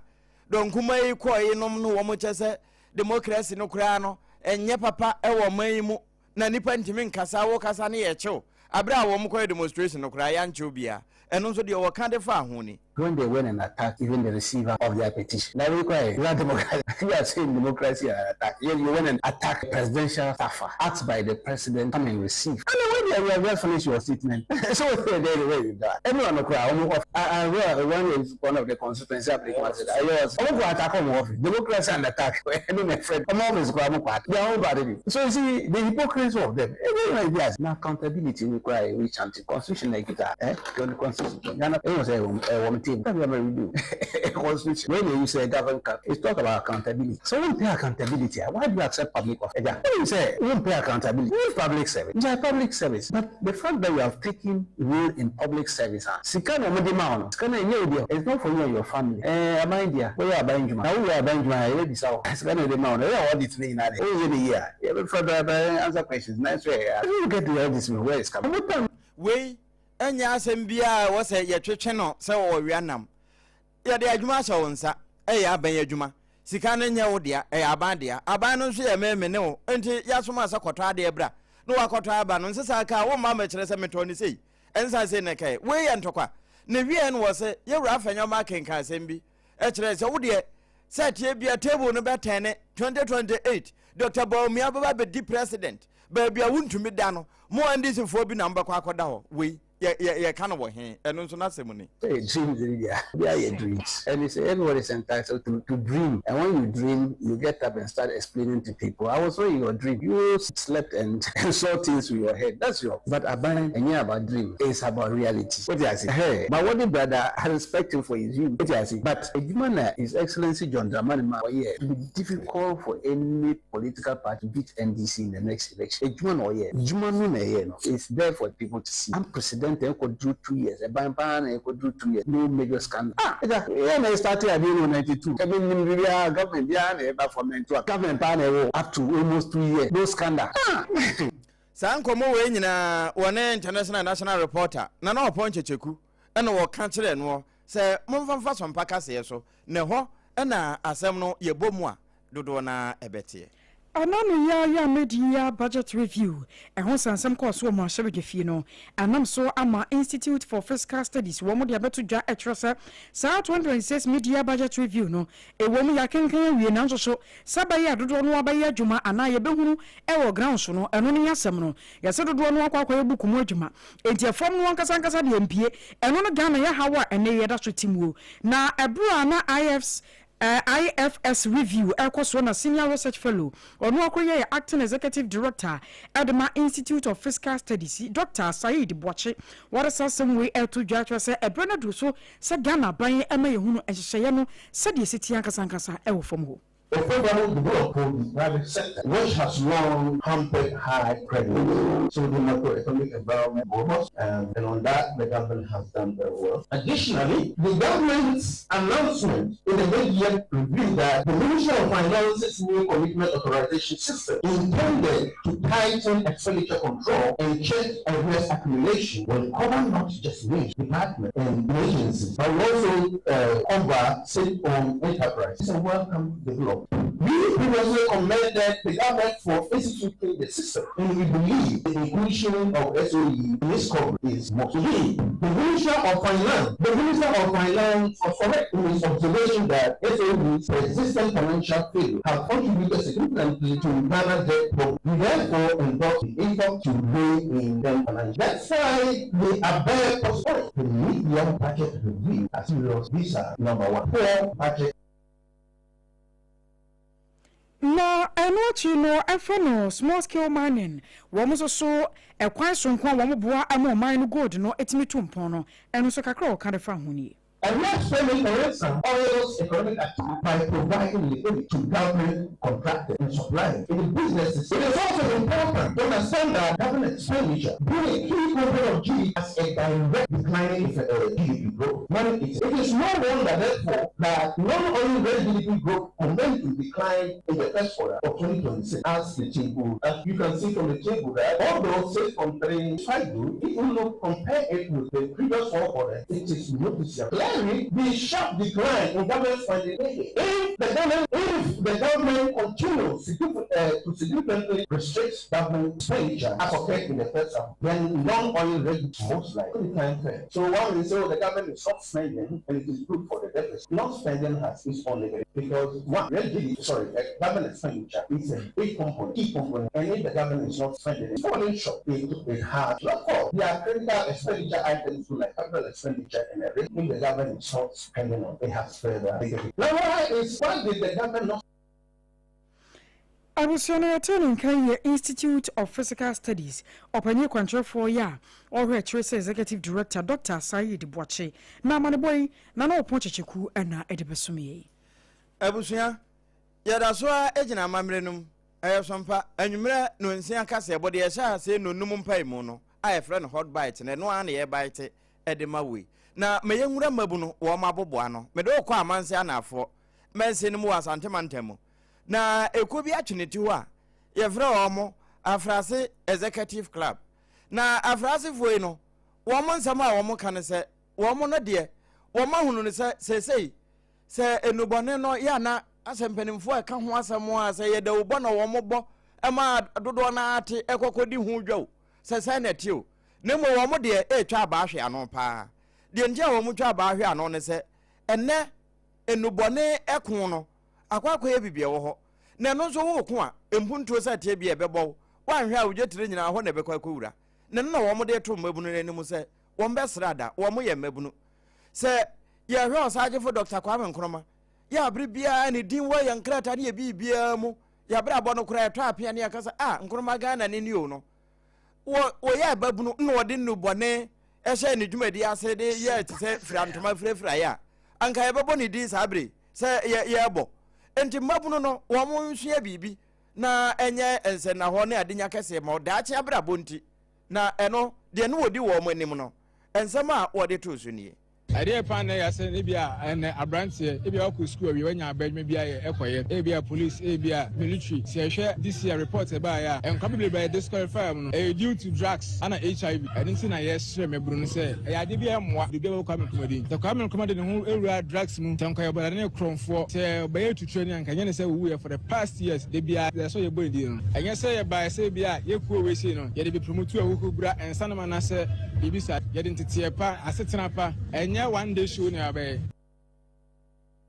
dɔnkuma yi kɔɔ yi nom no wɔn kyɛ sɛ democracy no koraa no ɛnyɛ papa ɛwɔ ɔman yi mu na nipa ntumi nkasa wo kasa no yɛ kyew abere a wɔn kɔyɛ demonstration no koraa yɛankyew biara ɛno nso deɛ wɔka de faa ho ni. When they went and attacked even the receiver of their petition na wei koraa yɛ you are democracy you are saying democracy and attack yet you went and attack presidential staffer asked by the president come and receive ɛna wei deɛ you have just finished your statement so wei deɛ wei deɛ ɛno ano koraa wɔn off I I one is one of the constituency applicants ɛyɛ ɔsɛ wɔn kɔ attack wɔn office democracy and attack ɛno na ɛfrɛ wɔn office koraa wɔn kɔ attack their own party bi so you see the hypocrisy of them ɛbɛyɛ na ebi ase na accountability ni koraa yɛ we chant constitution na ekita ɛ the constitution Ghana ɛwɔ sɛ ɛwɔ ɛwɔ mo table ɛbi ama read constitution wey na you say govern country it's talk about accountability so wɔn pay accountability why do you accept public office ɛgya wɔn sɛ wɔn pay accountability leave public service gya public service but the fact that you have taken role in public service a sika na wɔn de ma wɔn sika na ɛnyɛ obi it's not for you and your family ɛɛ aban dia wɔyɛ aban dwuma na wɔyɛ aban dwuma a yɛbɛ bisa wɔ sika na yɛde ma wɔn ɛyɛ audit ne nyinaa de wɔyɛ ne yie a yɛbɛ fɛ bɛɛ bɛɛ answer questions na ɛsɛ yɛ you get the audit where it's coming. Wei nyɛ asɛm biara a ɛwɔ sɛ yɛtwetwe no sɛ ɔwea nam. Yɛde adwuma ahyɛ wo nsa, ɛyɛ aban adwuma. Sika no nyɛ wo dea, ɛyɛ aban dea. Aban no nso yɛ me, me ne wo. Enti yɛasoma sɛ kɔtɔ adeɛ bra, na woakɔtɔ aba no, nsesa ka a, womma mmɛkyerɛ sɛ metɔɔ no sei, ɛnsa sei na ɛkae. Wei yɛ ntɔkwa. Na wieɛ no wɔ se, yɛwura Afenyo-Markin kenkan asɛm bi kyerɛɛ sɛ wo deɛ, sɛ ɛteɛ bia table no bɛtɛne 2028, Dr. Bawumia bɛba abɛdi president. Baabi a wontumi da no, mo NDC foɔ bi na mobɛkɔ akɔda hɔ. Wei, yɛ, yɛ, yɛka no wɔ he? Ɛno nso n'asɛm ni. Sɛ yɛ dreams no deɛ a, obiara yɛ dreams and it's everybody is entitled to to dream and when you dream you get up and start explaining to people I was not in your dream you slept and and saw things with your head that's your but aban ɛnyɛ about dream it's about reality wote ase ɛhɛɛ my worthy brother I respect him for his view wote ase but adwuma na his excellency John Dramani Mahama ɔyɛ it will be difficult for any political party beat NDC in the next election adwuma na ɔyɛ adwuma no na ɛyɛ no it's there for people to see unprecedented ɛkɔ duru 2 years ɛban paa na ɛkɔ duru 2 years no major scandal ah ɛgya yɛ na start adeɛ no 92 ɛbi nim biribiara government biara na ɛba from 92 a government paa na ɛwɔ up to almost 2 years no scandal ah. Saa nkɔmmɔ wei nyinaa wɔne International and National Reporter Nana Ɔpɔn Kyekyeku na wɔka kyerɛɛ noɔ sɛ momfa mfa Sompa kaseɛ so na ɛhɔ na asɛm no yɛbɔ mu a dodoɔ no ara ɛbɛteɛ. Ɛna no yi ara yɛ a mid-year budget review ɛho nsɛnsɛm kɔɔ so wɔ mmarahyɛbadwafie no. Ɛnam so ama Institute for Fiscal Studies wɔn de abɛto dwa ɛkyerɛ sɛ saa 2026 mid-year budget review no ɛwom yɛakenkan awie nanso so sɛ ɛbɛyɛ a dodoɔ no ara bɛyɛ adwuma anaa yɛbɛhunu ɛwɔ ground so no ɛno ne asɛm no. Yɛse dodoɔ no ara akɔ akɔyɛ book mu adwuma enti ɛfam no ankasa ankasa deɛ mpue. Ɛno no Ghana yɛ haw a ɛnnɛ yi yɛda so te muo. Na ɛberɛ a na IFs IFS Review ɛrekɔ soɔ na Senior Research Fellow, ɔno akoro yɛ yɛ Acting Executive Director de ma Institute of Fiscal Studies, Dɔkta Saeed Boakye, wɔde saa asɛm wei reto dwa kyerɛ sɛ ɛberɛ no aduru so sɛ Ghana aban ma yɛhunu nhyehyɛeɛ no sɛdeɛ ɛsi teɛ ankasa ankasa wɔ fam hɔ. The favourable development of the private sector, which has long hampered high credit rates. So the macroeconomic environment robust, um, and on that the government has done very well. Additionally, the government's announcement in the mid-year review that the Ministry of Finance's new commitment authorization system intended to tighten expenditure control and check arrears accumulation will cover not just wage department and agencies, but will also uh, cover state-owned enterprise. It's a welcome development. We previously commended the government for instituting the system, and we believe the inclusion of SOE in this coverage is must. Indeed, the Minister of Finance, the Minister of Finance was correct in his observation that SOE's persistent financial failure have contributed significantly to Ghana's debt problem. We therefore endorse the effort to rein in them financially. That's why the above postponed the mid-year budget review as serious. These are number one, poor budget. Na ɛno akyi no ɛfrɛ no small scale mining, wɔn nso so ɛkwan soronko a wɔn boa ma ɔman no gold no tumi tu mpɔn no, ɛno nso kakra a wɔka de fa ho nie. Area spending for oil's economic activity by providing liquidity to government contractors and supplying in the businesses. It is also important to understand that government expenditure, being a key component of GDP, has a direct declining effect on GDP growth. Money it is no wonder, therefore, that non-oil real GDP growth commenced to decline in the first quarter of 2026, as the table, as you can see from the table that although 6.35 growth, if you look compare it with the previous four quarters, it is noticeable. Clearly, the sharp decline in government spending. If the government, if the government continues to significantly restrict government expenditure as occurred in the first half, then non-oil rate most likely decline fair. So one will say, oh, the government is not spending and it is good for the deficit. Not spending has its own negative because one, real GDP, sorry, government expenditure is a big component, key component, and if the government is not spending, it's falling short. It has, of course, there are critical expenditure items like capital expenditure and everything. If the government is not spending on, it has further negative. Now, why did the government not? Abusua no wɔtee ne nka yɛ Institute of Physical Studies ɔpanyin kwankyerɛfoɔ yi a ɔhwɛ akyire sɛ Executive Director Dr. Saeed Boakye na amanebɔ yi na na ɔpɔn kyekyeku ɛna ɛde bɛsom yɛ. Abusua, yɛda so ara gyina amammerɛ no mu. Ɛyɛ sompa, anwummerɛ nnɔnsia kaseɛbɔ deɛ yɛhyɛ aseɛ nnɔnnum mpaemu no a yɛfrɛ no hot bite no, ɛno ara na yɛrebite de ma wei. Na ma yɛnwura mmabunu wɔn aboboa ano. Mede wo kɔ Amanse Anaafoɔ mansin no mu wɔ Asante mantam mu. Na ekuo bi atwe ne ti hɔ a yɛfrɛ wɔn Afrase Executive Club. Na Afrasefoɔ yi no, wɔn nsɛm a wɔka ne sɛ, wɔn no deɛ, wɔahunu no sɛ seesei sɛ nnubɔne no yɛ ana asɛ mpanimfoɔ a ɛka ho asɛm a sɛ yɛ dawubɔ na wɔn bɔ ma dodoɔ no ara te ɛkɔkɔdi ho dwa o, sɛ sɛn na ɛte o, na mmom wɔn deɛ ɛretwa abaa hwe ano paa. Deɛ nti a wɔn twa abaa hwe ano ne sɛ ɛnnɛ nnubɔne ɛko no akɔ akɔyɛ biribi ɛwɔ hɔ, na ɛno nso woko a mpuntuo sɛ ɛteɛ bi a ɛbɛbɔ wo, woanhwɛ a wo dwetire nyinaa hɔ na ɛbɛkɔ akɔwura. Na ɛno na wɔn de to mmabunu no anim sɛ wɔn bɛsra da, wɔn yɛ mmabunu. Sɛ yɛhwɛ Ɔsagyefo Dɔkta Kwame Nkrumah yɛ a bere biara ne din wɔ yɛn nkrataa ne yɛ biribiara mu, yɛabrabɔ no koraa ɛtɔ apea ne yɛka sɛ ah Nkrumah Ghana ne ni o no, wɔ wɔyɛ ababunu na wɔde nnubɔne hyɛɛ ne dwumadi ase de yɛɛ te sɛ firantoma firafiraeɛ a, anka yɛbɛbɔ ne din saa bere sɛ yɛ yɛrebɔ. Enti mmabunu no wɔn nsua biribi na ɛnyɛ nsɛnnahɔ ne adenya kɛseɛ ma daakye abrabɔ nti, na ɛno deɛ ne wɔdi wɔn anim no, nsɛm a wɔde too so nie. Ɛdeɛ paa na ɛyɛ sɛ ebia ɛnɛ abranteɛ ebia wakɔ sukuu awie wanya aba adwuma bi ayɛ ɛkɔyɛ ebia police ebia military sɛ yɛhwɛ this year report ɛbaeɛ a nkwa bebrebe a yɛ disqualify wɔn no ɛyɛ due to drugs ɛna HIV ɛno nti na yɛsrɛ mmabunu no sɛ ɛyɛ adeɛ bi a ɛmmoa biribi a ɛbɛbɔ Kwame Nkrumah din sɛ Kwame Nkrumah de ne ho awura drugs mu sɛ nka yɛbɔ ne korɔmfoɔ sɛ ɔbɛyɛ tuturani a nka ɛnyɛ ne sɛ ɔwuiɛ for the past years da biara ɛsɛ sɛ yɛbɔ ne din no ɛnyɛ sɛ yɛbaeɛ sɛ ebia yɛkuo wei sei no yɛde bɛpromotu ahuhubra nsa nom anaasɛ biribi saa. Yɛde nteteɛ pa, asetena pa, ɛnyɛ one day show na yɛabɛyɛ.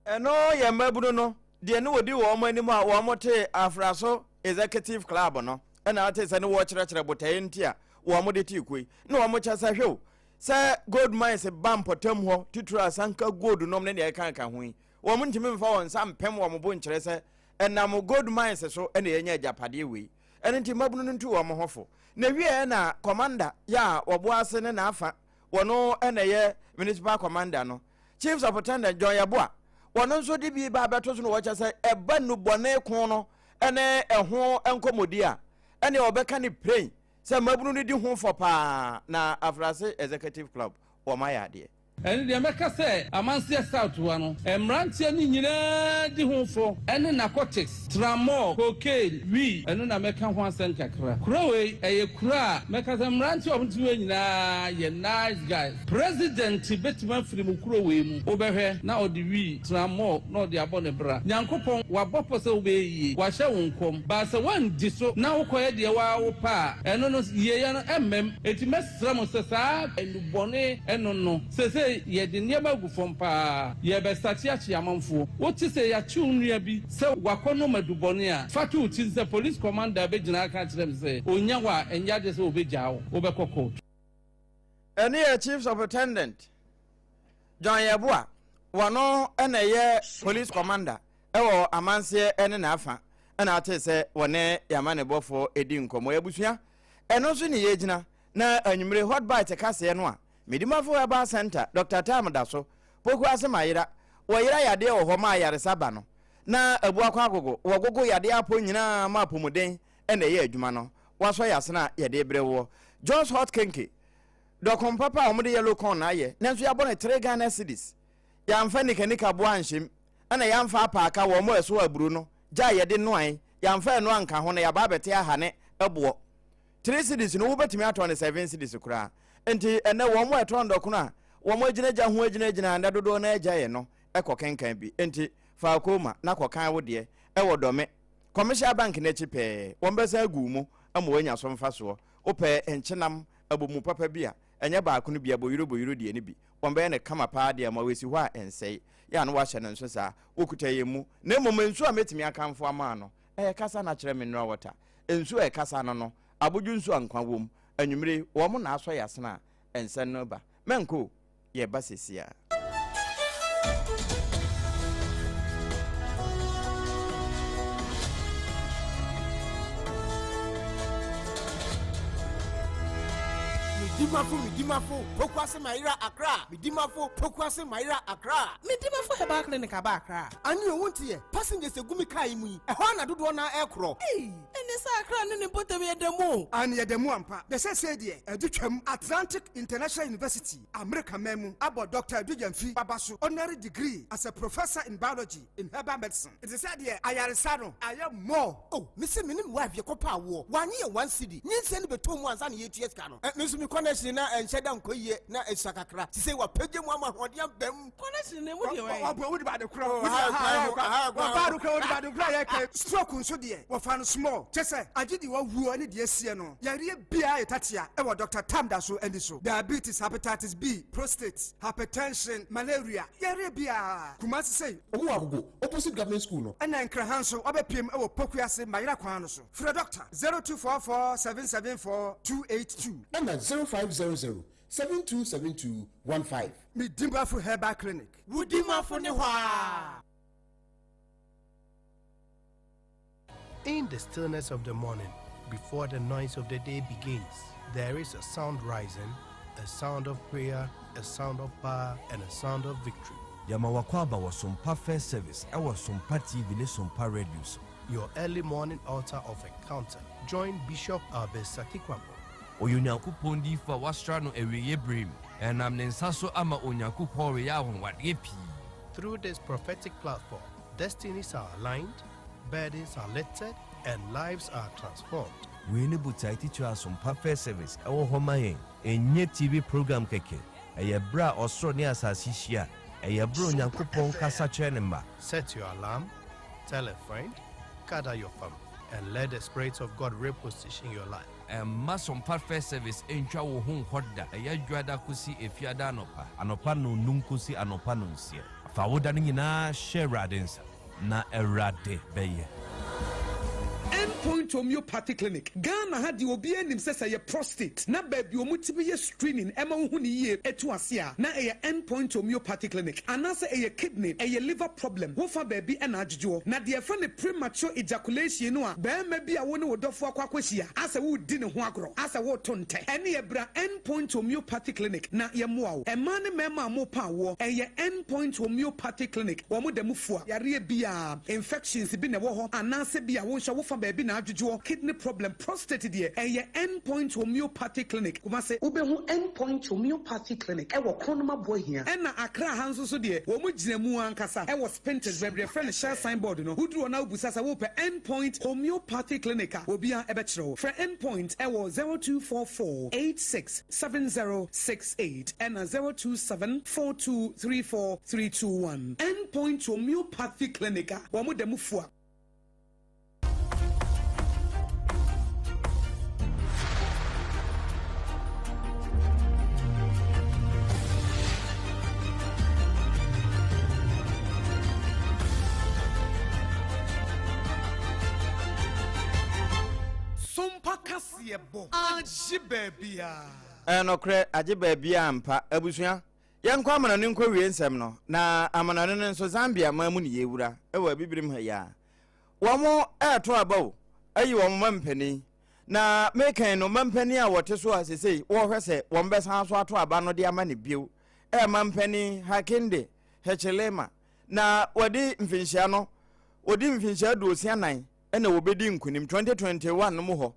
Ɛno yɛ mmabunu no deɛ ne wɔdi wɔn anim a wɔn te Afraso Executive Club no na ate sɛ ne wɔkyerɛkyerɛ botaeɛ nti a wɔn de te kuo yi na wɔn kyɛ sɛ hwɛ o sɛ gold mines ba mpɔtam hɔ titiri asanka gold nom ne deɛ ɛka ho yi wɔn ntumi mfa wɔn nsa mpem wɔn bo nkyerɛ sɛ ɛnam gold mines so na yɛnya agyapadeɛ wei. Ɛno nti mmabunu no ntu wɔn ho fo. Na wieɛ na commander yɛ a wɔboa ase ne n'afa, wɔno na ɛyɛ municipal commander no, Chief Superintendent John Yeboah, wɔno nso de bi ba abɛto so na wɔkyɛ sɛ ɛba nnubɔne ko no ne ɛho nkɔmmɔdi a, ɛneɛ wɔbɛka ne piren sɛ mmabunu no di ho fɔ paa na Afrase Executive Club wɔn ayɛ adeɛ. Ɛno deɛ mɛka sɛ Amanseɛ South ha no, mmeranteɛ no nyinaa di ho fɔ ɛne narcotics, tramol, cocaine, wii, ɛno na mɛka ho asɛm kakra. Kuro wei, ɛyɛ kuro a mɛka sɛ mmeranteɛ a wɔte hɔ nyinaa yɛ nice guys. President bɛtumi afiri mo kuro wei mu, wobɛhwɛ na ɔde wii, tramol na ɔde abɔ ne bra. Nyankopɔn, wabɔ pɔ sɛ wobɛyɛ yie, wahyɛ wo nkɔm, but sɛ woandi so na wokɔyɛ deɛ wo ara wopɛ a, ɛno no yieyɛ no ɛmmam. Enti mɛsrɛ. Srɛ mo sɛ saa nnubɔne no no seesei yɛde nneɛma agu fam paa, yɛrebɛsakyeakye amanfoɔ. Wote sɛ yɛakye wo nua bi sɛ wakɔnom adubɔne a, fa to wo tirim sɛ police commander bɛgyina aka akyerɛ me sɛ ɔnya wo a, ɛnyɛ adeɛ sɛ ɔbɛgyaa wo, wobɛkɔ court. Ɛno yɛ Chief Superintendent John Yeboah, wɔno na ɛyɛ Police Commander wɔ Amanseɛ ne n'afa na ate sɛ wɔne yɛn amanebɔfoɔ redi nkɔmmɔ. Abusua, Ɛno nso ne yɛgyina na anwummere hot bite kaseɛ no a Medimafo Herbal Centre Doctor Tam da so Poku ase ma yera wɔyera yadeɛ wɔ hɔ ma ayaresa ba no na abu akɔ agogo wɔgogo yadeɛ apɔ nyinaa ma apɔmuden na ɛyɛ adwuma no wasɔ yasene a yɛde brɛ woɔ John's Hot Kenke dɔkon papa a wɔde yellow corn na ayɛ nanso yɛabɔ no 3 Ghana cedis yɛamfa nikanika boa anhyem ɛna yɛamfa apaaka wɔn a ɛso aburo no gya a yɛde noae, yɛamfa ɛno anka ho na yɛaba abɛte aha ne boɔ. Three cedis no wobɛtumi atɔn no seven cedis koraa. Nti ɛnɛ wɔn a ɛtɔn dɔkono a wɔn agyina gya ho agyinagyina a nnɛ dodoɔ no ara agyaeɛ no kɔ kenkan bi. Nti fa akoma na kɔkan wo deɛ ɛwɔ Dɔme Commercial Bank no akyi pɛɛ. Wɔn bɛsan agu wo mu ama woanya so mfasoɔ. Wopɛ nkyenam abomu papa bi a, ɛnyɛ baako no bi, aboyuro boyuro deɛ no bi. Wɔbɛyɛ no kama paa de ama wo, esi hɔ a ɛnsɛe. Yɛ a na woahyɛ no nso saa. Wokuta yɛn mu. Na mmom nsu a mɛtumi akamfo ama no, ɛyɛ kasa na kyerɛ mineral water. Nsu a ɛkasa no no, abodwo nsu a nkwa wom. Anwummere yi, wɔn na asɔ yɛn asene a nsɛm no reba. Mɛnkɔ o, yɛreba seesei ara. Medimafo Medimafo Pokuase Mayera Accra Medimafo Pokuase Mayera Accra. Medimafo Herbal Clinic aba Accra. Ane o wonte yɛ passengers egu me car yi mu yi ɛhɔ ara na dodoɔ no ara ɛrekorɔ. Ei ɛne sɛ Accra ne ne mpɔtam yɛ da mu o. Aane yɛda mu ampa. Na seesei deɛ ɛde twam Atlantic International University, Amerika man mu abɔ Dɔkta Adu Gyamfi aba so honorary degree as a Professor in Biology in Herbal Medicine. Nti sɛ deɛ ayaresa no ayɛ more. Oh mese me ne me wife yɛkɔ pɛ awoɔ wanye yɛn one cedi nyinsɛn no bɛtɔ mu ansa na yɛtua sika no eh, me nso me connection na ɛnhyɛ da nkɔ yie na ɛsua kakra sisei wapagya mu ama ahoɔden aba mu. Connection na emu deɛ wɛn. Ɔbɔ wodi baade korɔ wodi aha ayɛ kwa wɔfa ado korɔ wodi baade korɔ ayɛ kɛ stroke nso deɛ wɔfa no small kyɛ sɛ agye deɛ wawuo ne deɛ asie no yareɛ biara yɛ tatea ɛwɔ Doctor Tam da so ani so diabetes hepatitis B prostate hypertension malaria yareɛ biara Kumasi sei. Ɔmo wɔ Agogo opposite government school no. Ɛna Nkraha nso wabɛpiem wɔ Pokuase Mayera kwan no so. Frɛ Dɔkta 0244 774 282. Ɛna 0500 7272 15. Me Dimafo Herbal Clinic. Wo Dimafo ne hɔ aa. In the stillness of the morning, before the noise of the day begins, there is a sound rising, a sound of prayer, a sound of power, and a sound of victory. Yɛma w'akwaaba wɔ Sompa First Service ɛwɔ Sompa TV ne Sompa Radio so. Your early morning altar of encounter. Join Bishop Albert Sakikwampo. Ɔyɛ Onyankopɔn diyifo a wɔasra no awieeɛ berɛ mu. Ɛnam ne nsa so ama Onyankopɔn reyɛ anwanwadeɛ pii. Through this prophetic platform, destinies are aligned, burdens are lifted, and lives are transformed. Wei ne botae titire a Asompa First Service wɔ hɔ ma yɛn. Ɛnyɛ TV program kɛkɛ. Ɛyɛ berɛ a ɔsoro ne asase hyia. Ɛyɛ berɛ a Onyankopɔn kasa kyerɛ ne mma. Set your alarm, tell a friend, gather your family, and let the Spirit of God reposition your life. Mma Sompa First Service ntwa wo ho nkɔ da. Ɛyɛ Dwoada kosi Efiada anɔpa. Anɔpa nnɔnnum kosi anɔpa nnɔnsia. Fa wo da no nyinaa hyɛ Awurade nsa, na Awurade bɛyɛ. End Point Homeopathy Clinic, Ghana ha deɛ obiara nim sɛ sɛ ɛyɛ prostate na baabi a wɔtumi yɛ screening ɛma wohu no yie ɛtu ase a na ɛyɛ End Point Homeopathy Clinic anaasɛ ɛyɛ kidney, ɛyɛ liver problem wofa baabi ɛna adwodwoɔ. Na deɛ yɛfrɛ no premature ejaculation no a barima bi a wo ne wo dɔfoɔ akɔ akɔhyia asɛ woredi ne ho agorɔ asɛ woreto ntɛ ɛneɛ bra End Point Homeopathy Clinic na yɛmmoa wo. Mmaa ne mmarima a morepa awoɔ ɛyɛ End Point Homeopathy Clinic wɔn da mu fua yareɛ biara, infections bi na ɛwɔ hɔ anaasɛ bi a wo nso wofa baabi na. na adwodwoɔ, kidney problem, prostate deɛ, ɛyɛ End Point Homeopathy Clinic, Kumase. Wobɛhu End Point Homeopathy Clinic wɔ Kronum Aboahia. Ɛna Accra ha nso so deɛ, wɔn gyina mu ankasa wɔ Spintex, baabi a yɛfrɛ no Shell sign board no. Woduru hɔ na wobisa sɛ wopɛ End Point Homeopathy Clinic a, obiara bɛkyerɛ wo. Frɛ End Point wɔ 0244 86 7068 ɛna 027 4234 321. End Point Homeopathy Clinic a wɔn da mu fua. Sompa kaseɛbɔ agye baabiara. Ɛyɛ nokorɛ, agye baabiara ampa. Abusua, yɛnkɔ amanɔne nkɔwie nsɛm no. Na amanɔne no nso, Zambia man mu ne yɛwura wɔ Abibirim ha yi ara. Wɔn reto aba o, ayi wɔn mampanin. Na mekan no, mampanin a wɔte so a sesei wɔrehwɛ sɛ wɔn bɛsan so ato aba no de ama no bio, ɛyɛ mampanin Hakainde Hichilema. Na wɔde mfinhyia no, wɔdi mfinhyia 64 na wɔbɛdi nkunim 2021 no mu hɔ.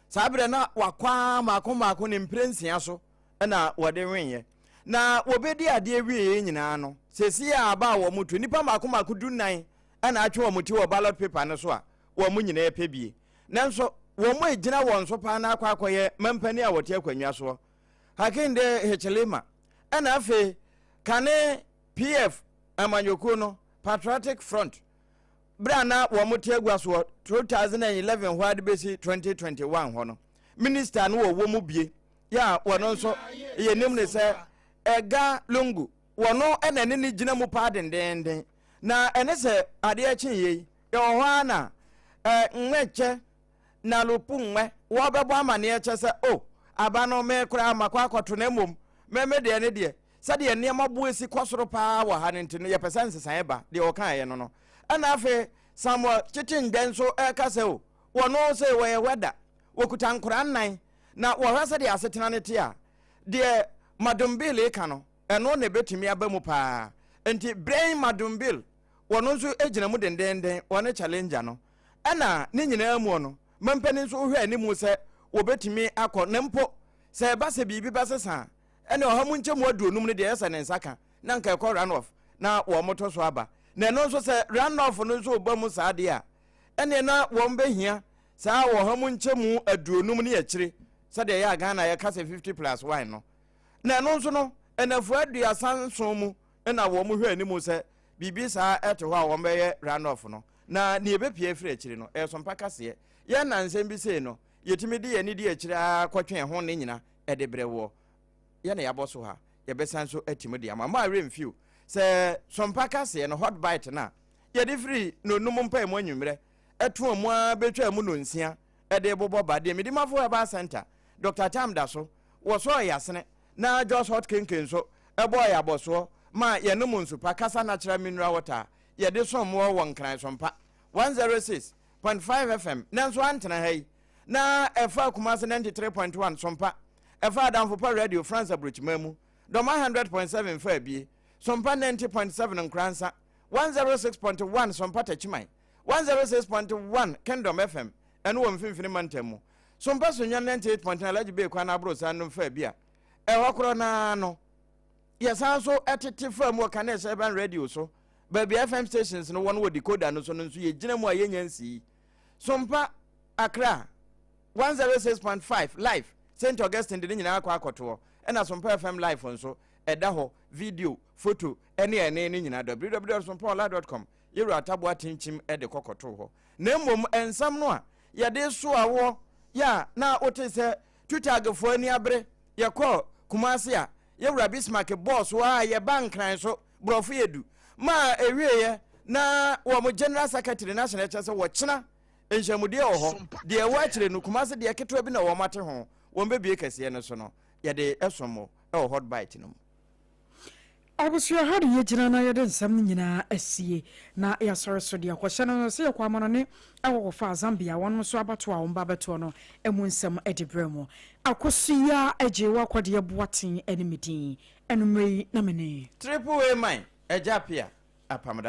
Saa berɛ na wakɔ ara mmaako mmaako ne mprɛnsia so na wɔde weeɛ. Na wɔbɛdi adeɛ wieeɛ nyinaa no, seesei a aba a wɔto, nnipa mmaako mmaako 14 na atwe wɔn ti wɔ ballot paper no so a wɔn nyinaa pɛ bie. Nanso wɔn a ɛgyina wɔn so paa no akɔ akɔyɛ mampanin a wɔte akonnwa soɔ, Hakainde Hichilema, ɛna afei kane PF amanyɔkuo no, Patriotic Front, berɛ a na wɔn te agua soɔ 2011 hɔ ara de bɛsi 2021 hɔ no, minista no wɔwɔ mu bie yɛ a wɔn nso yɛnim ne sɛ Edgar Lungu, wɔno na ɛne ne gyina mu paa dendeenden. Na ɛne sɛ adeɛ kye yei, yɛwɔ hɔ ara na Nwɛkyɛ na Lupu Nwɛ wɔbɛbɔ amaneɛ kyɛ sɛ o, aba no me koraa makɔ akɔto na mmom me me deɛ ne deɛ sɛdeɛ nneɛma boɔ si kɔ soro paa wɔ ha no nti no yɛpɛ sɛ nsesaeɛ ba, deɛ ɔkaeɛ no no. Ɛna afei Samuel Kyekye-Ndɛ nso ɛreka sɛ o, wɔno sɛ wɔyɛ wɛda, wɔkuta nkoraa nnan, na wɔhwɛ sɛdeɛ asetena no te a, deɛ Madumbil reka no, ɛno na ɛbɛtumi aba mu paa. Nti Brain Madumbil, wɔno nso gyina mu dendeenden, wɔne challenger no. Ɛna ne nyinaa muo no, mampanin nso wohwɛ anim sɛ wɔbɛtumi akɔ, na mpo sɛ ɛba sɛ biribi bɛsesa a, ɛne 150% no deɛ ɛyɛ sɛ ne nsa ka, na nka ɛkɔ run off na wɔn to so aba. Na ɛno nso sɛ run off no nso ba mu saa deɛ a, ɛneɛ na wɔn bɛhia saa 150% ne akyire, sɛdeɛ ɛyɛ a Ghana yɛka sɛ 50 plus 1 no. Na ɛno nso no, nnafua 37 mu na wɔn hwɛ anim sɛ biribi saa ɛte hɔ a wɔn bɛyɛ run off no. Na nea ɛbɛpie afiri akyire no, ɛyɛ sompa kaseɛ. Yɛn na nsɛm bi sei no, yɛtumi de yɛn ani di akyire ara kɔtwe ɛho ne nyina ɛde brɛ woɔ. Yɛn na yɛabɔ so ha, yɛbɛsan so atim de ama. Mo a werɛ mfi o, sɛ sompa kaseɛ no, hot bite no a, yɛde firi nonum mpaemu anwummerɛ ɛtoa mu ara bɛtwaa mu nonsia ɛde bobɔ ba deɛ Medimafo Herbal Center, Dr. Tam da so, wɔsɔɔ yɛn asene, na Jos Hot Kenke nso ɛbɔɔ yɛn abɔsoɔ maa yɛnom nsu pa, Kasa Natural Mineral Water a yɛde som woɔ wɔ Nkran Sompa 106.5 FM, nanso antena ha yi, na ɛfaa Kumasi 93.1 Sompa, ɛfaa Adamfo Pa Radio France Aburokyiman mu, Dɔma 100.7 faa bie, Sompa 90.7 Nkoransa, 106.1 Sompa Takyiman, 106.1 Kingdom FM, ɛno wɔ Mfimfini Mantam mu, Sompa Sunyani 98.9 Alhaji Bey kwan aborosan no faa bi a ɛhɔ korɔ no ara no. Yɛsan nso tete faa mu wɔ Kanesh Urban Radio so, baabi a FM stations no wɔ no wɔ decoder no so no nso yɛgyina mu a yɛnya nsii. Sompa Accra 106.5 live, St. Augustine de ne nyinaa akɔ akɔtoɔ, ɛna Sompa FM live nso ɛda hɔ, video, photo, ɛne ɛne no nyinaa www.sompaonline.com Yɛwura Ataboa Tinkyim de kɔ kɔtoo hɔ. Na mmom nsɛm no a yɛde soa woɔ yɛ a na wote sɛ Tutagfoɔ ani abere, yɛkɔɔ Kumasi a Yɛwura Bismarck bɔɔ so ara yɛbaa Nkran so, borɔfo yɛ du, maa ɛwieeɛ na wɔn General Secretary no ahyɛ no kyɛ sɛ wɔkyena nhyiamudeɛ wɔ hɔ, deɛ ɛwɔ akyire no Kumasi deɛ ketewa bi na wɔn ate ho, wɔn bɛbue kɛseɛ no so no yɛde som mo wɔ Hot Bite no mu. Abusua ha de yɛgyina na yɛde nsɛm no nyinaa asie na yɛasɔre so de akɔhyɛ no sɛ yɛkɔ amanɔne ɛkɔ kɔfaa Zambia wɔnom nso abatoɔ a wɔn ba bɛtoɔ no ɛmu nsɛm de brɛ mo. Akosua Agyewa Kɔdeɛ Boateng ɛne me din. Anummerɛ yi na me ne. Triple A man, Agya Appiah, Apam Dada.